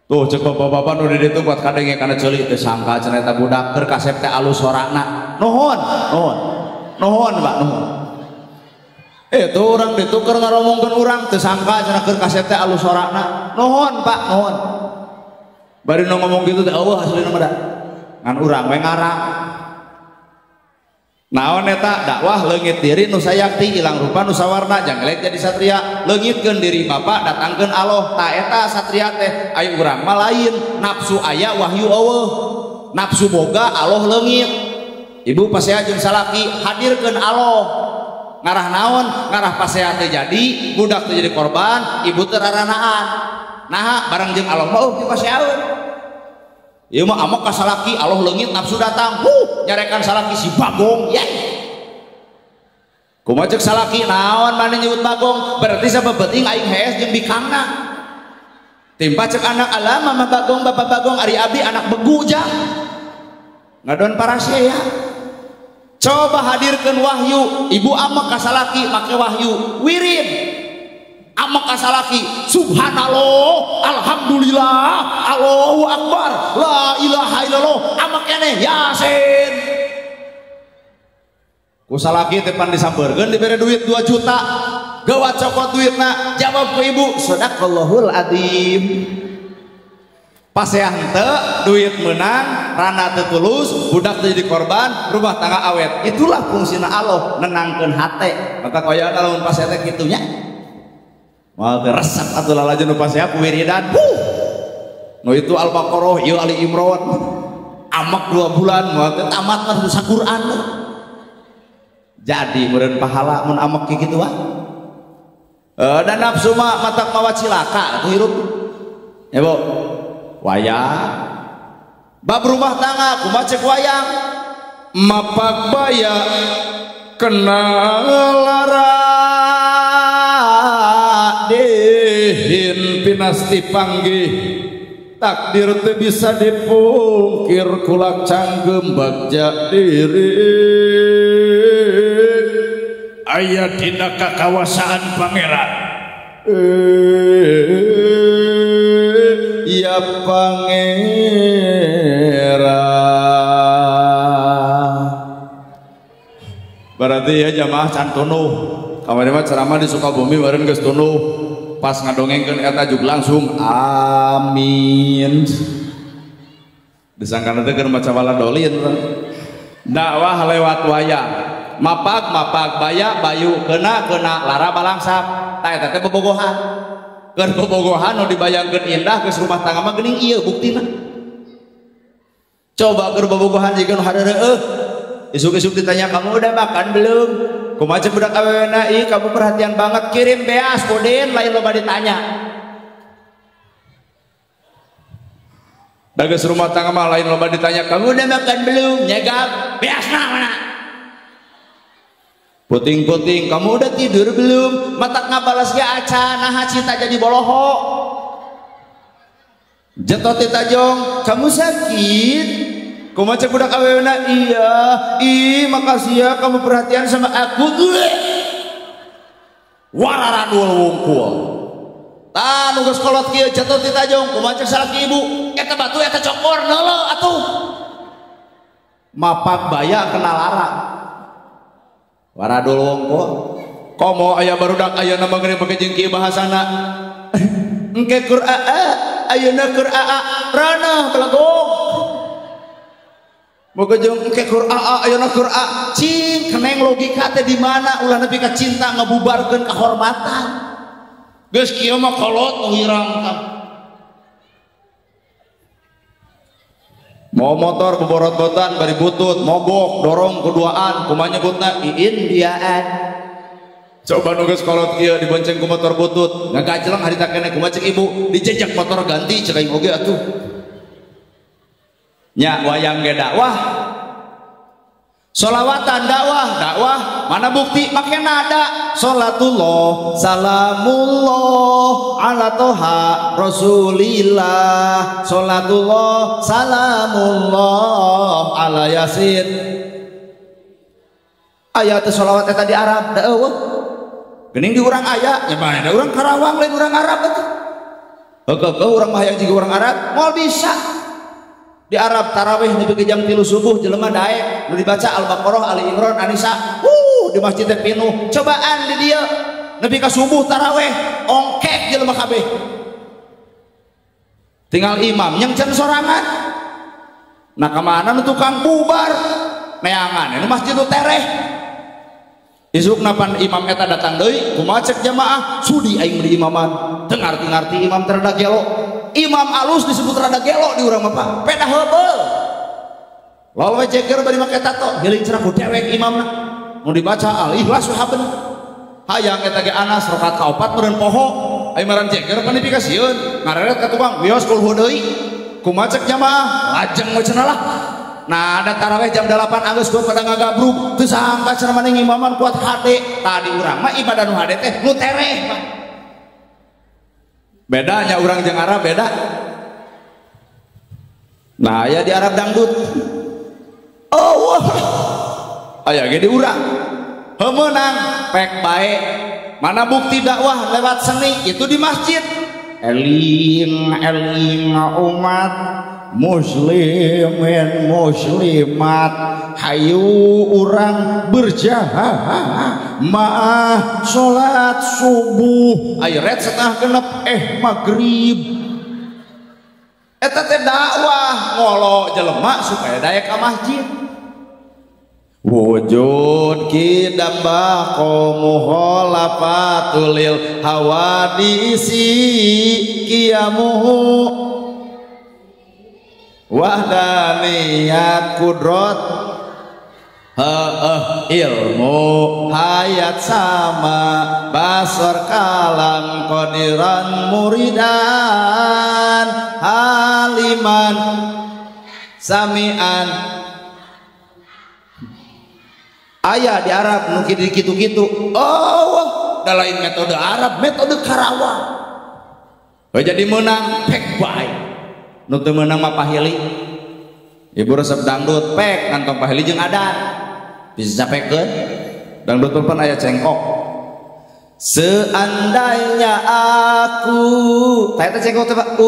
Tuh cek bapak-bapak nu di ditu buat kadenge kana ceuli teu sangka cenah eta budak keur kasep teh alus sorana. Nuhun, nuhun. Nuhun Pak, nuhun. Tuh urang ditu keur ngaromongkeun urang teu sangka cenah keur kasep teh alus sorana. Nuhun Pak, nuhun. Bari nu ngomong kitu teh eueuh aslina mah da. Ngan urang we ngarang. Naon eta dakwah leungit diri nu sayakti ilang rupa nu sawarna jangelek jadi satria. Leungitkeun diri bapak datangkeun Allah. Ta eta satria teh ayo urang mah lain, nafsu aya wahyu eueuh. Nafsu boga Allah leungit. Ibu pasea jeung salaki hadirkeun Allah. Ngarah naon? Ngarah pasea teh jadi budak teh jadi korban, ibu teh raranaan. Naha barang jeung Allah mah eueuh paseaeun. Ieu mah amok ka salaki, Allah leungit nafsu datang. Huh, nyarekan salaki si bagong, ye. Kumaha ceuk salaki naon maneh nyebut bagong? Berarti sabeuting aing hees jeung bikangna. Timpa ceuk anak alah mama bagong, bapak bagong, ari abdi anak begu jang. Ngadon parasea. Coba hadirkeun wahyu, ibu amok ka salaki make wahyu, wirid. Amak kasalaki subhanallah alhamdulillah Allahu akbar la ilaha illallah amak keneh yasin ku salaki teh pan disampeurkeun dibere duit 2 juta gawat cokot duitna jawab ku ibu sadaqallahul adzim paseah henteu duit menang rana teu tulus budak teu jadi korban rumah tangga awet. Itulah fungsina Allah nenangkeun hate maka koyana lamun pasea teh kitu nya. Mal teh resep atuh lalajo nu pasea wiridan. Huh. Nu itu Al-Baqarah, ieu Ali Imran. Amak 2 bulan moal teh tamat mah Quran. Jadi meureun pahala mun amak kieu kitu ah. Dan nafsu mah matak mawa cilaka atuh hirup. Ya Bu. Wayang. Bab rumah tangga kumaha cek wayang? Mapak baya kena lara dehin pinasti panggih takdir teu bisa dipungkir kulak canggem bagja diri aya dina kakawasaan pangeran ya pangeran. Berarti ya jamaah can tunuh kamari mah ceramah di Sukabumi bareng geus tunuh pas ngadongengkeun eta juk langsung amin. Disangkana teh keur maca waladolin. Dakwah lewat wayang. Mapak mapak baya bayu kena kena lara balangsak. Tah eta teh bobogohan. Keur bobogohan nu dibayangkeun indah geus rumah tangga mah geuning ieu buktina. Coba keur bobogohan jiga nu hareureun isuk-isuk ditanya kamu udah makan belum? Kumaha cek budak awewena ih kamu perhatian banget kirim beas udin lain loba ditanya. Dages rumah tangga mah lain loba ditanya kamu udah makan belum? Nyegap beasna mana? Puting-puting kamu udah tidur belum? Matak ngabalas ge acan naha cinta jadi boloho. Jetot tajong kamu sakit? Kumaha cek budak awewena iya ih makasih ya kamu perhatian sama aku. Wararadul wungkul tah nu geus kolot kieu jatuh ti tajong kumaha cek salaki ibu eta batu eta cokor neuleuh atuh mapak baya kena lara waradul wungkul komo aya barudak ayeuna mah geuning pake jeung kieu bahasana engke keur aa ayeuna keur aa ranah belegog moga jeung engke keur aa ayeuna keur a cing keneng logika teh di mana ulah nepi ka cinta ngabubarkeun kahormatan geus kieu mah kolot nu hirang tah mau motor beborot-botan bari butut mogok dorong keduaan kumaha nyebutna iin diaan coba nu geus kolot kieu dibonceng ku motor butut ngagajeleng harita keneh kumaha cek ibu dijejak motor ganti cek aing oge atuh nya wayang ge dakwah Solawatan dakwah, dakwah mana bukti make nada salatullah salamullah ala toha rasulillah salatullah salamullah ala yasin. Aya teh solawat eta di Arab da eueuh geuning di urang aya nya bae da urang Karawang lain urang Arab atuh. Heuh urang mah hayang jiga urang Arab moal bisa. Di Arab tarawih nepi ka jam 3 subuh jelema daek nu dibaca Al-Baqarah, Ali Imran, An-Nisa. Di masjid teh pinuh. Cobaan di dieu nepi ka subuh tarawih ongkek jelema kabeh. Tinggal imam yang can sorangan. Nah ka mana nu tukang bubar neangan nu masjid nu tereh. Isuk napan imam eta datang deui kumaha cek jamaah sudi aing di imaman. Teu ngarti-ngarti imam teh rada gelo. Imam alus disebut rada gelo di urang mah Pak. Pedah heubeul. Lalu we ceker bari make tato, heling cenah ku dewek imamna. Nu dibaca Al-Ikhlas we haben. Hayang eta ge Anas rakaat kaopat meureun poho. Ai maran ceker pan dipikasieun. Ngareret ka tukang wios kulhu deui. Kumaha cek jamaah? Lajeng we cenah lah. Nah, ada tarawih jam 8 anggeus gua pada ngagabrug. Teu sangka cenah maneh ngimaman kuat hade. Tadi urang mah ibadah nu hade teh nu tereh Pak. Bedanya orang jeung Arab beda. Nah, aya di Arab dangdut. Oh, wah. Aya ge di urang. Heumeunang pek bae. Mana bukti dakwah lewat seni itu di masjid. Eling eling umat muslimin muslimat hayu urang berjamaah salat subuh ayret setengah genep maghrib eta teh dakwah ngolo jelema supaya daek ka masjid. Wujud kidam baqo mukhalafatul hawadisi qiyamuhu wahdaniyat kudrot ilmu hayat sama basar kalam qadiran muridan haliman samian. Aya di Arab nu kitu-kitu. Oh, da lain metode Arab, metode Karawang. Jadi menang pek bae. Nu teu meunang mah pahili. Ibu resep dangdut pek kantong pahili jeung adan. Bisa sapekeun. Dangdut pan aya cengkok. Seandainya aku tah eta cengkok teh Pak.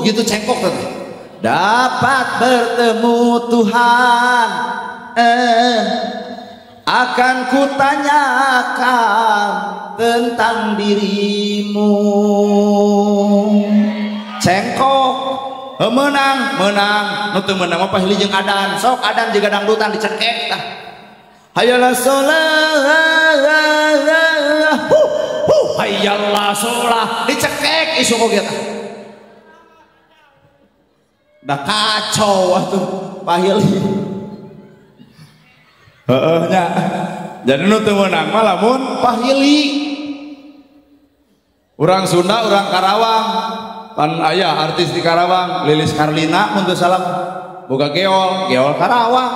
Gitu cengkok teh. Dapat bertemu Tuhan. Akan kutanyakan tentang dirimu. Cengkok menang menang nu teu meunang mah pahili jeung adan. Sok adan jiga dangdutan dicengkek tah. Hayalah sholah hayalah sholah dicekek isuk oge tah. Da kacau atuh pahili. Heeh nya. Jadi nu teu meunang mah lamun pahili. Urang Sunda, urang Karawang. Pan aya artis di Karawang, Lilis Karlina mun teu salah. Boga geol, geol Karawang.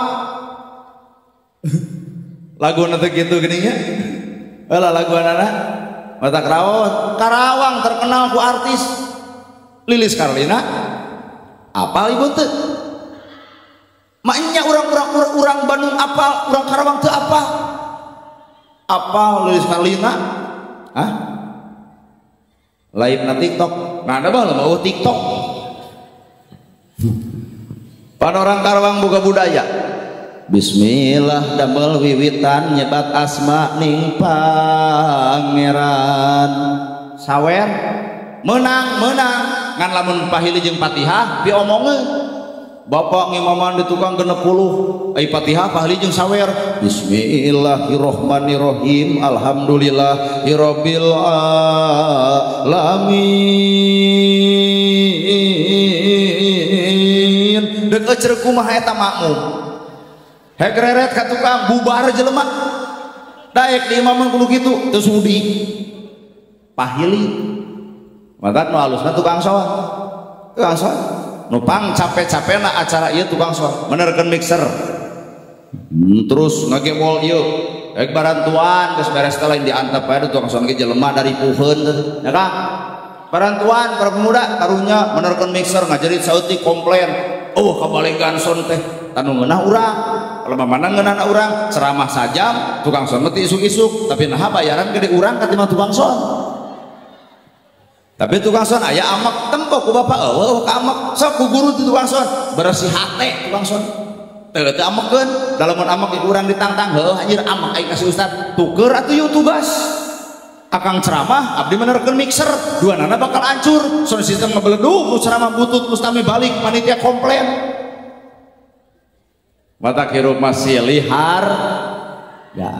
Laguna teh kitu geuning nya. Heula laguanana mata Karawang. Karawang terkenal ku artis Lilis Karlina. Apal ibu teu? Maknya orang-orang Bandung apal, orang Karawang teu apal. Apal Lilis Karlina? Hah? Live na TikTok. Nah, ada bah mau TikTok. Pan orang Karawang boga budaya. Bismillah damel wiwitan nyebat asma ning pangeran. Sawer menang menang ngan lamun pahili jeung Fatihah piomongeun. Bapak ngimaman di tukang 60 ai Fatihah pahli jeung sawer. Bismillahirrahmanirrahim. Alhamdulillahirabbil alamin. Deuk ecrek kumaha eta makmum. Hek reret ka tukang bubar jelema. Daek di imaman kudu kitu teu sudi. Pahili. Maka nu alusna tukang soang. Tukang soang. Nupang capek-capekna acara ieu tukang soang menerkeun mixer. Terus ngagemol ieu rek barantuan geus beres teh lain diantep bae tukang sound ge jelema dari puheun ya Kang. Barantuan para pemuda karunya menerkeun mixer ngajerit saeutik komplain. Oh kabalegan sound teh tanu ngeunah urang. Kalau mana ngeunahna urang ceramah sajam tukang sound mah isuk-isuk tapi naha bayaran gede urang katimbang tukang sound. Tapi tukang sound aya amek tempo ku bapak eueuh ka amek sok ku guru ti tukang sound bersih hate tukang sound. Teu teu amekeun da lamun amek urang ditangtang heuh anjir amek aing ka si ustad tuker atuh ieu tugas. Akang ceramah abdi menerkeun mixer duanana bakal hancur sound system ngebeledug nu ceramah butut mustami balik panitia komplain. Mata hirup masih lihar ya.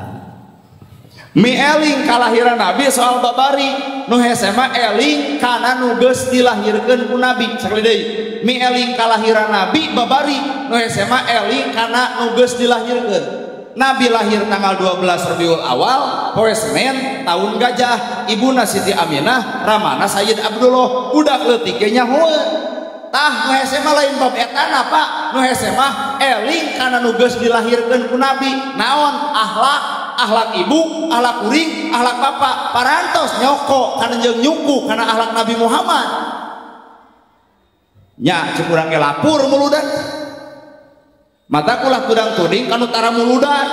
Mi eling kalahiran Nabi soal babari nu hese mah eling kana nu geus dilahirkeun ku Nabi sakali deui mi eling kalahiran Nabi babari nu hese mah eling kana nu geus dilahirkeun. Nabi lahir tanggal 12 Rabiul Awal poe Senin tahun gajah ibuna Siti Aminah ramana Sayyid Abdullah budak leutik ge nyahoeun. Tah nu hese mah lain bab etana Pak nu hese mah eling kana nu geus dilahirkeun ku Nabi naon akhlak akhlak ibu akhlak kuring akhlak bapak parantos nyoko kana jeung nyuku kana akhlak Nabi Muhammad nya cek urang ge lapur muludan mata kulah tudang tuding kanu tara muludan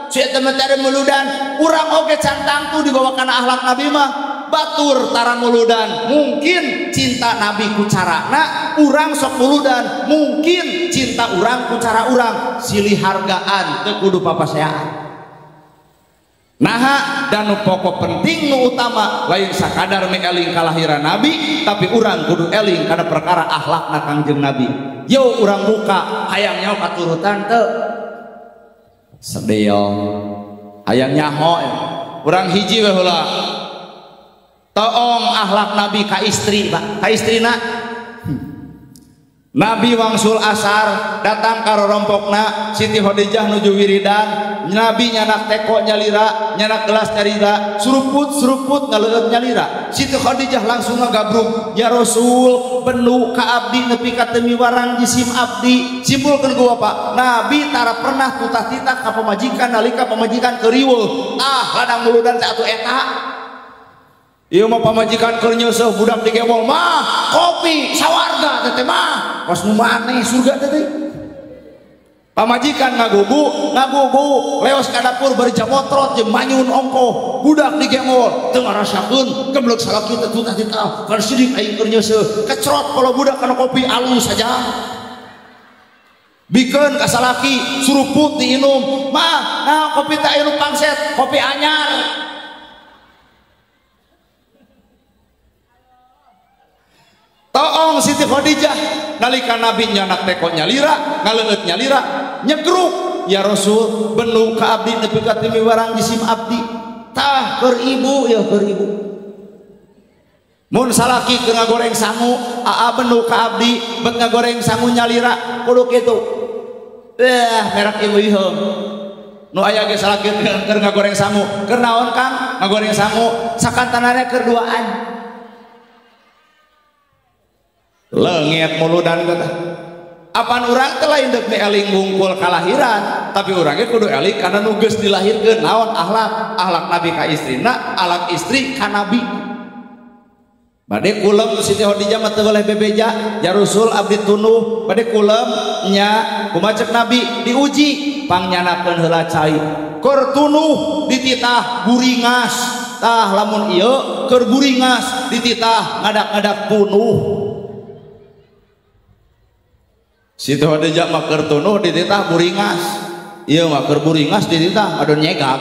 si eta mah tara muludan urang oge can tangtu dibawa kana akhlak Nabi mah batur tara muludan mungkin cinta Nabi ku carana urang sok muludan mungkin cinta urang ku cara urang silih hargaan teu kudu papaseaan. Naha dan nu pokok penting nu utama lain sakadar mi eling kalahiran Nabi tapi urang kudu eling kana perkara akhlakna Kangjeng Nabi. Yo urang buka hayang nyaho katurutan teu sedeong hayang nyaho urang hiji we heula toong akhlak Nabi ka istri Pak ka istrina. Nabi wangsul asar datang ka rorompokna Siti Khadijah nuju wiridan Nabi nyanak teko nyalira nyanak gelas nyalira suruput suruput ngaleueut nyalira Siti Khadijah langsung ngagabruk ya Rasul benu ka abdi nepi ka teu miwarang jisim abdi simpulkeun ku bapak Nabi tara pernah tutah-titah ka pamajikan nalika pamajikan keur riweuh ah ladang muludan teh atuh eta ieu mah pamajikan keur nyeuseuh budak digemol mah kopi sawarga teh mah kos nu maneh surga teh pamajikan ngagugu ngagugu leos ka dapur bari jamotrot jeung manyun ongkoh budak digemol teu ngarasakeun geblek salaki teh tutah ditah kan sidik aing keur nyeuseuh kecrot kalau budak kana kopi alus saja bikeun ka salaki suruput diinum mah nah kopi teh aya nu pangset kopi anyar. Toong Siti Khadijah nalika Nabi nyanak teko nyalira ngaleueut nyalira nyegruk ya Rasul benu ka abdi nepi ka teu miwarang jisim abdi tah keur ibu ya keur ibu mun salaki keur ngagoreng sangu aa benu ka abdi bet ngagoreng sangu nyalira kudu kitu merek ibu ieu nu aya ge salaki keur ngagoreng sangu keur naon Kang ngagoreng sangu sakantanana keur duaan leungit muludan teh apan urang teh lain deuk eling wungkul kalahiran tapi urang ge kudu eling kana nu geus dilahirkeun naon akhlak akhlak Nabi ka istrina akhlak istri ka Nabi bade kulem Siti Khadijah mah teu boleh bebeja ya Rasul abdi tunuh bade kulem nya kumaha cek Nabi diuji pangnyandakeun heula cai keur tunuh dititah buringas tah lamun ieu keur buringas dititah ngadak-ngadak tunuh Siti Khadijah mah keur tunuh dititah buringas ieu mah keur buringas dititah adon nyegap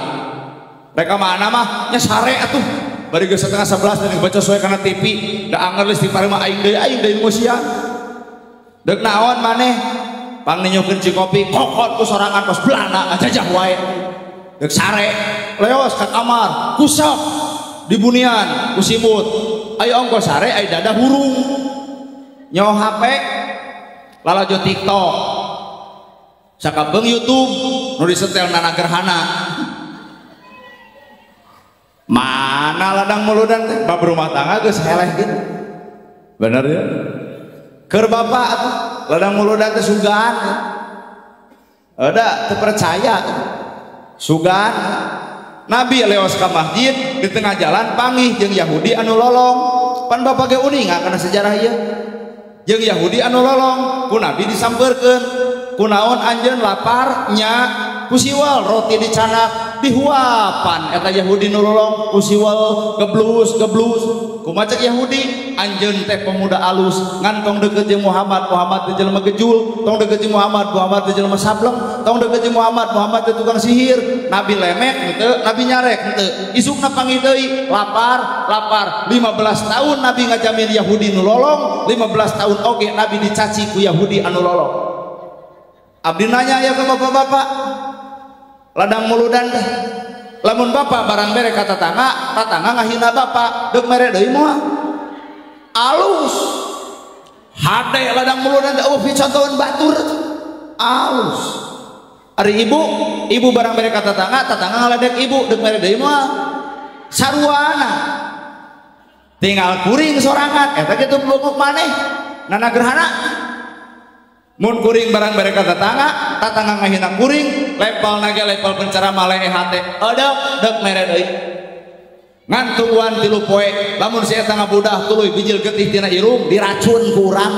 rek ka mana mah nya sare atuh bari geus 10:30 deui baca soe kana TV da anger istighfar mah aing deui musian deuk naon maneh pang ninyukeun cikopi kokot ku sorangan kos belana ngajajah wae deuk sare leos ka kamar kusok di bunian ku simut ayo ongko sare ayo dada hurung nyaho HP lalajo TikTok sakabeung YouTube nu disetel nana gerhana mana ladang muludan teh bab rumah tangga geus heleh gitu bener ya keur bapak atuh ladang muludan teh sugan Ada teu percaya. Sugan Nabi lewas ka masjid di tengah jalan panggih jeung Yahudi anu lolong. Pan bapak ge uninga kana sejarah ieu. Jeung Yahudi anu lolong ku Nabi disampeurkeun. Kunaon anjeun lapar nya ku siwal roti dicanak dihuapan eta Yahudi nu lolong ku siwal geblus geblus. Kumaha cek Yahudi anjeun teh pemuda alus ngan tong deukeut jeung Muhammad, Muhammad teh jelema gejul, tong deukeut jeung Muhammad, Muhammad teh jelema sableng, tong deukeut jeung Muhammad, Muhammad teh tukang sihir. Nabi lemek henteu, Nabi nyarek henteu. Isukna panggih deui lapar, lapar. 15 tahun Nabi ngajamin Yahudi nu lolong, 15 tahun oge Nabi dicaci ku Yahudi anu lolong. Abdi nanya ya ke bapak-bapak ladang muludan teh, lamun bapak barang mere ka tatangga, tatangga ngahina bapak, deuk mere deui moal. Alus hade ladang muludan teh eueuh picontoeun batur. Alus. Ari ibu, ibu barang mere ka tatangga, tatangga ngaledek ibu, deuk mere deui moal. Saruana. Tinggal kuring sorangan eta kitu bongok maneh nana gerhana. Mun kuring barang mereka tetangga, tetangga ngahina kuring, level nage level penceramah leeh hate, edek dek mere deui. Ngan tungguan 3 poe, lamun si eta ngabudah tuluy bijil getih tina irung diracun ku urang.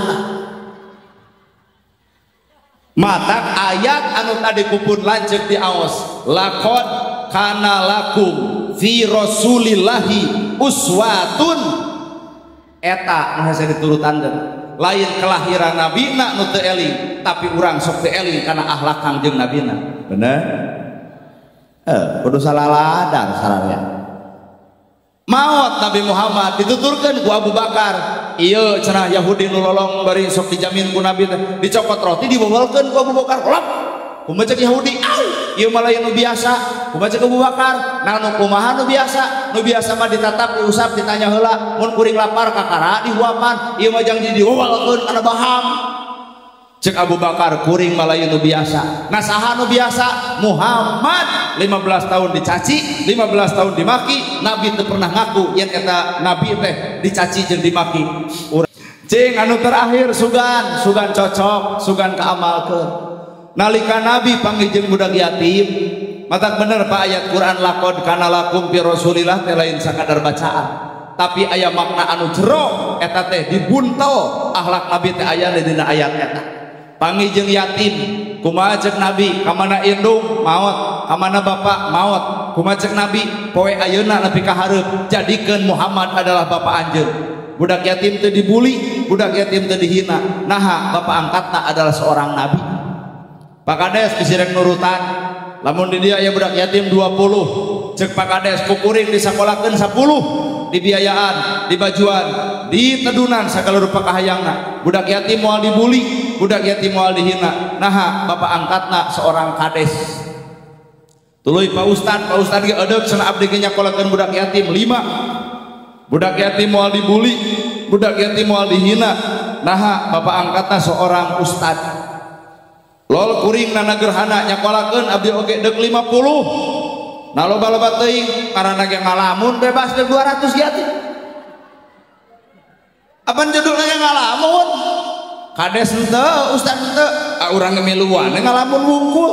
Matak ayat anu tadi kupun lanceuk di aos, laqad kana lakum fi rasulillahi uswatun. Eta nu hese diturutan teh. Lain kelahiran nabina nu teu eling, tapi urang sok teu eling kana akhlak Kangjeng nabina. Bener? Kudu salaladar sararea. Maot Nabi Muhammad dituturkeun ku Abu Bakar, ieu cenah Yahudi nu lolong bari sok dijamin ku Nabi teh, dicokot roti dibawalkeun ku Abu Bakar. Lop. Kumaha cek Yahudi? Au, ieu mah lain nu biasa. Kumaha cek Abu Bakar? Nah nu kumaha nu biasa? Nu biasa mah ditatap, diusap, ditanya heula, mun kuring lapar kakara dihuapan, ieu mah jang diwawalkeun kana baham. Cek Abu Bakar kuring mah lain nu biasa. Nah saha nu biasa? Muhammad 15 tahun dicaci, 15 tahun dimaki, Nabi teu pernah ngaku yen eta nabi teh dicaci jeung dimaki. Cing anu terakhir sugan, sugan cocok, sugan kaamalkeun. Nalika Nabi panggih jeung budak yatim, matak bener Pak ayat Quran laqad kana lakum fi Rasulillah teh lain sakadar bacaan, tapi aya makna anu jero eta teh dibuntel akhlak Nabi teh aya dina ayat eta. Panggih jeung yatim, kumaha ceuk Nabi, ka mana indung maot, ka mana bapak maot, kumaha ceuk Nabi, poe ayeuna nepi ka hareup jadikeun Muhammad adalah bapak anjeun. Budak yatim teh dibuli, budak yatim teh dihina. Naha bapak angkatna adalah seorang nabi. Pak Kades disirek nurutan, lamun di dia ya budak yatim 20, cek Pak Kades kukuring disakolakeun 10, dibiayaan, dibajuan, ditedunan sagala rupa kahayangna. Budak yatim moal dibuli, budak yatim moal dihina. Naha bapak angkatna seorang kades. Tuluy Pak Ustad, Pak Ustad ge edeuk cenah abdi ge nyakolakeun budak yatim 5. Budak yatim moal dibuli, budak yatim moal dihina. Naha bapak angkatna seorang ustad. Lol kuring nana gerhana nyakolakeun abdi oge deuk 50. Nah loba-loba teuing karena ge ngalamun bebas deuk 200 yatim. Apan judulna ge ngalamun? Kades henteu, ustad henteu, ah urang ge miluan ngalamun wungkul.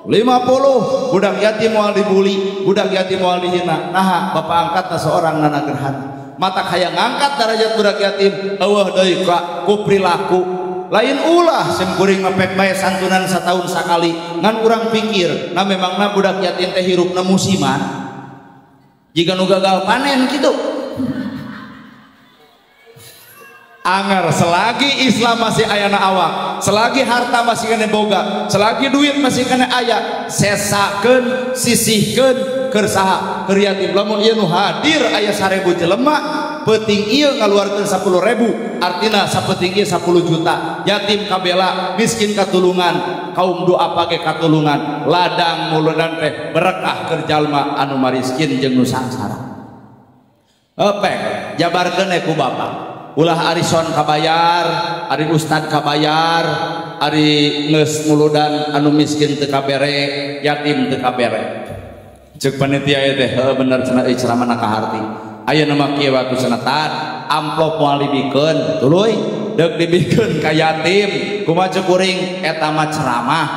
50 budak yatim moal dibuli, budak yatim moal dihina. Naha bapak angkatna seorang nana gerhana. Matak hayang ngangkat derajat budak yatim eueuh deui ka ku perilaku. Lain ulah sim kuring ngepek bae santunan setahun sakali ngan urang pikir nah memangna budak yatim teh hirupna musiman jika nu gagal panen kitu. Anger selagi Islam masih ayana awak, selagi harta masih kena boga, selagi duit masih kena aya, sesakeun sisihkeun keur saha keur yatim. Lamun ieu nu hadir aya 1000 jelema, peuting ieu ngaluarkeun 10.000, artina sapeuting ieu 10 juta. Yatim kabela, miskin katulungan, kaum doa ge katulungan, ladang muludan teh berkah keur jalma anu mariskin jeung nu sangsara. Epek jabarkeun ku bapak. Ulah arison kabayar, ari ustad kabayar, ari geus muludan anu miskin teu kabere, yatim teu kabere. Ceuk panitia ieu teh heuh bener cenah euy ceramahna kaharti. Ayeuna mah kieu waktu cenah tad, amplop moal dibikeun, tuluy deuk dibikeun ka yatim, kumaha ceuk kuring eta mah ceramah.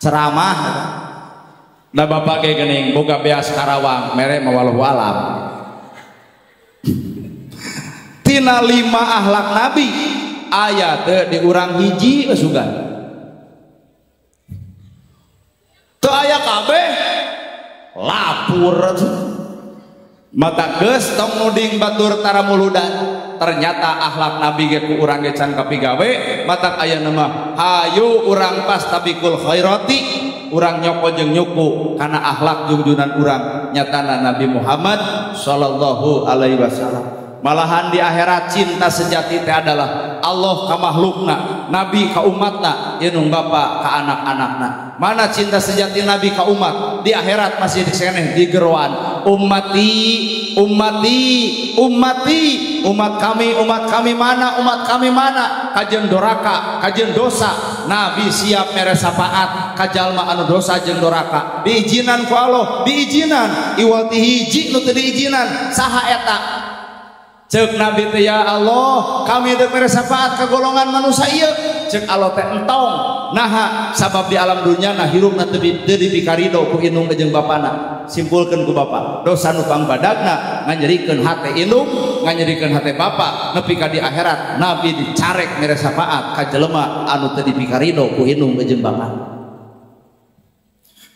Ceramah da bapak ge geuning boga beas Karawang mere mawaluh alam. Tina 5 akhlak nabi aya teu di urang hiji we sugan. Teu aya kabeh lapur. Mata geus tong nuding batur taramuludan. Ternyata akhlak nabi ge ku urang ge can kapigawe, matak aya mah hayu urang pastabikul khairati, urang nyoko jeung nyuku kana akhlak jungjunan urang nyatana Nabi Muhammad sallallahu alaihi wasallam. Malahan di akhirat cinta sejati teh adalah Allah ka makhlukna, nabi ka umatna, indung bapa ka anak-anakna. Mana cinta sejati nabi ka umat di akhirat masih diseneh di geroan ummati ummati ummati, umat kami mana, umat kami mana, kajen doraka, kajen dosa. Nabi siap mere syafaat ka jalma anu dosa jeung doraka, diizinan ku Allah, diizinan iwal ti hiji nu teu diizinan saha eta? Cek Nabi teh ya Allah, kami dek mere syafaat ka golongan manusia ieu. Cek Allah teh entong, naha sabab di alam dunya na hirupna teu dipikarido ku indung jeung bapana. Simpulkeun ku bapa, dosa nu pangbadagna nganyerikeun hate indung, nganyerikeun hate bapa, nepi ka di akhirat Nabi dicarek mere syafaat ka jelema anu teu dipikarido ku indung jeung bapana.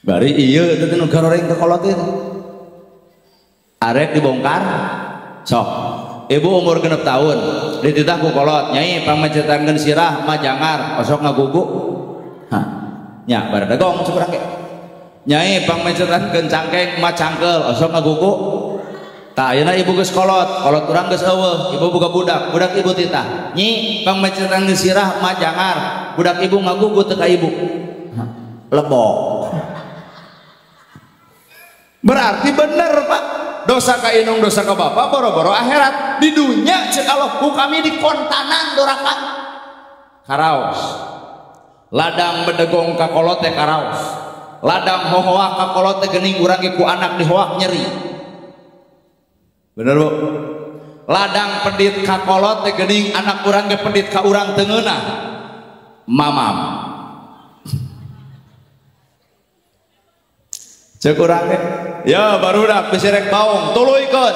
Bari ieu teh nu garoreng ka kolot teh. Arek dibongkar sok. Ibu umur 6 tahun dititah ku kolot, nyai pangmecetankeun sirah mah jangar osok ngagugu. Hah, nya baradegong cukurang ge. Nyai pangmecetankeun cangkeng mah cangkel osok ngagugu. Tah ayeuna ibu geus kolot, kolot urang geus eueuh, ibu boga budak, budak ibu titah. Nyi pangmecetankeun sirah mah jangar, budak ibu ngagugu teu ka ibu. Hah, lebok. Berarti bener Pak, dosa ka indung dosa ka bapa boro-boro akhirat. Di dunya cek Allah ku kami di kontanan doraka karaos, ladang bedegong ka kolot teh karaos, ladang hohoak ka kolot teh geuning urang ge ku anak dihoak nyeri. Bener Bu? Ladang pedit ka kolot teh geuning anak urang ge pedit ka urang teu ngeunah mamam. Cek urang ge ya barudak bisi rek baong tuluykeun,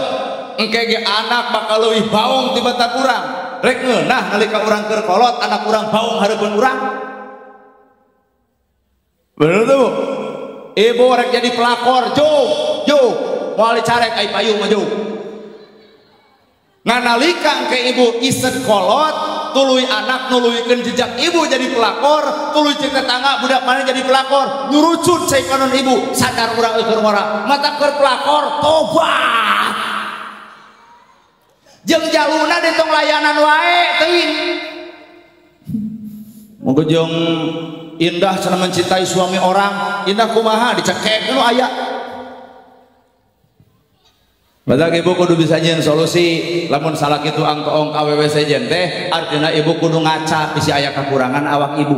engke ge anak bakal leuwih baong tibatan urang. Rek ngeunah nalika urang keur kolot anak urang baong hareupeun urang. Bener tuh Bu? Ibu rek jadi pelakor jog jog moal dicarek ai payung mah jog. Ngan nalika engke ibu ised kolot tuluy anak nuluykeun jejak ibu jadi pelakor, tuluy cek tetangga budak mana jadi pelakor, nyurucut cai kanon ibu, sadar urang eueuh ngora, mata keur pelakor tobat. Jeung jaluna di tong layanan wae teuing. Moga jeung indah cenah mencintai suami orang, indah kumaha dicekek nu aya. Badak ibu kudu bisa nyeun solusi, lamun salah kitu angtoong ka awewe sejen teh artina ibu kudu ngaca bisi aya kakurangan awak ibu.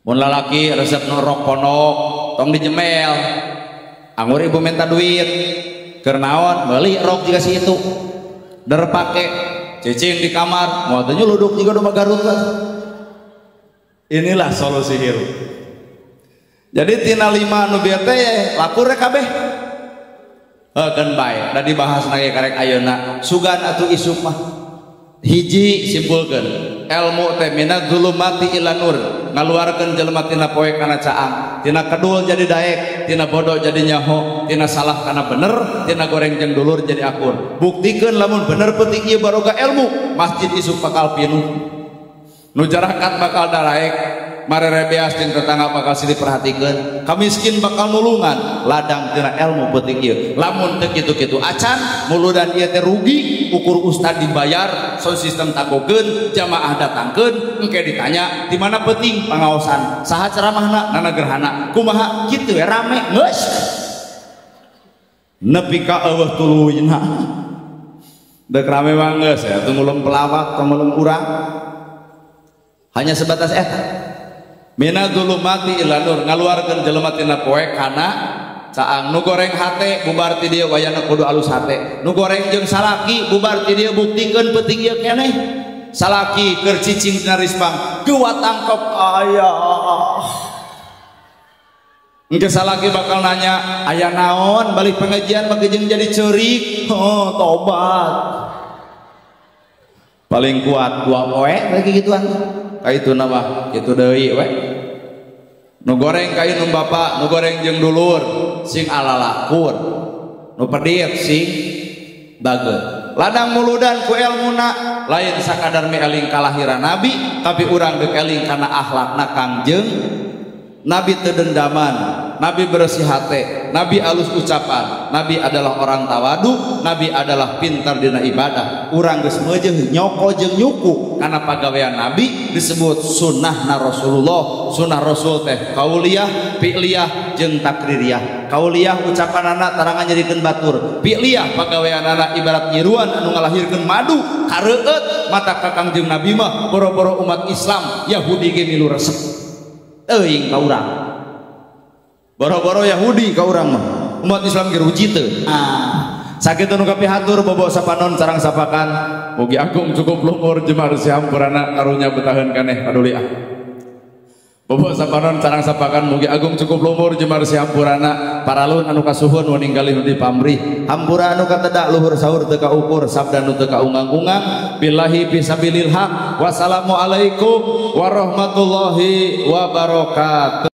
Mun lalaki resep nu rok pondok tong dijemel. Anggur ibu minta duit keur naon meuli rok jiga si itu. Der pake cicing di kamar moal teh nyuluduk jiga domba Garut. Inilah solusi hirup. Jadi tina 5 nu bieu teh lapur rek kabeh. Heukeun bae, da dibahas nage karek ayeuna. Sugan atuh isuk mah. Hiji simpulkeun, ilmu teh minadz zulumati ila nur, ngaluarkeun jelema tina poe kana caang, tina kedul jadi daek, tina bodoh jadi nyaho, tina salah kana bener, tina goreng jeung dulur jadi akur. Buktikeun lamun bener penting ieu baroga ilmu, masjid isuk bakal pinuh. Nu jarakat bakal daraek, marerebeas jeung tetangga bakal silih perhatikeun, kamiskin bakal nulungan, ladang tina ilmu penting ieu. Lamun teu kitu-kitu acan, muludan ieu teh rugi, ukur ustad dibayar, sound system tagokeun, jamaah datangkeun, engke ditanya di mana penting pangaosan, saha ceramahna, nana gerhana, kumaha kitu we rame geus. Nepi ka eueuh tuluyna. Deuk rame mah geus ya, teu ngulung pelawak, teu ngulung urang. Hanya sebatas eta. Minadzulumati ila nur, ngaluarkeun jelema tina poe kana caang. Nu goreng hate bubar ti dieu wayana kudu alus hate. Nu goreng jeung salaki bubar ti dieu buktikeun peuting ieu keneh. Salaki keur cicing dina rispang, geuwat tangkep ayah. Engke salaki bakal nanya aya naon balik pengajian make jeung jadi ceurik. Oh, tobat. Paling kuat dua poe lagi gituan. Ka ituna mah kitu deui we. Nu goreng ka indung bapa, nu goreng jeung dulur sing alalakur. Nu pedit sing bager. Ladang muludan ku elmuna lain sakadar mieling kalahiran nabi, tapi urang deuk eling kana akhlakna Kangjeng Nabi teu dendaman, Nabi bersih hate, Nabi alus ucapan, Nabi adalah orang tawadu, Nabi adalah pintar dina ibadah. Urang geus meujeuh nyoko jeung nyuku kana pagawean Nabi disebut sunnahna Rasulullah. Sunnah Rasul teh kauliyah, fi'liyah jeung takririyah. Kauliyah ucapanana tarangan nyerikeun batur, fi'liyah pagaweanana ibarat nyiruan anu ngalahirkeun madu kareueut mata ka Kangjeng Nabi mah boro-boro umat Islam Yahudi ge milu resep. Teuing ka urang. Boro-boro Yahudi ka urang mah. Umat Islam ge ruji teu. Ah, sakitu nu kapihatur bobo sapanon sareng sapakan. Mugi agung cukup lumur jemar sihampurana karunya betaheun kaneh paduli ah. Bobo sapanon sareng sapakan mugi agung cukup lumur jemar sihampurana paralun anu kasuhun waninggalih nu dipamrih. Hampura anu katedak luhur sahur teu kaukur sabda nu teu kaungang-ungang billahi fisabilil haq. Wassalamualaikum warahmatullahi wabarakatuh.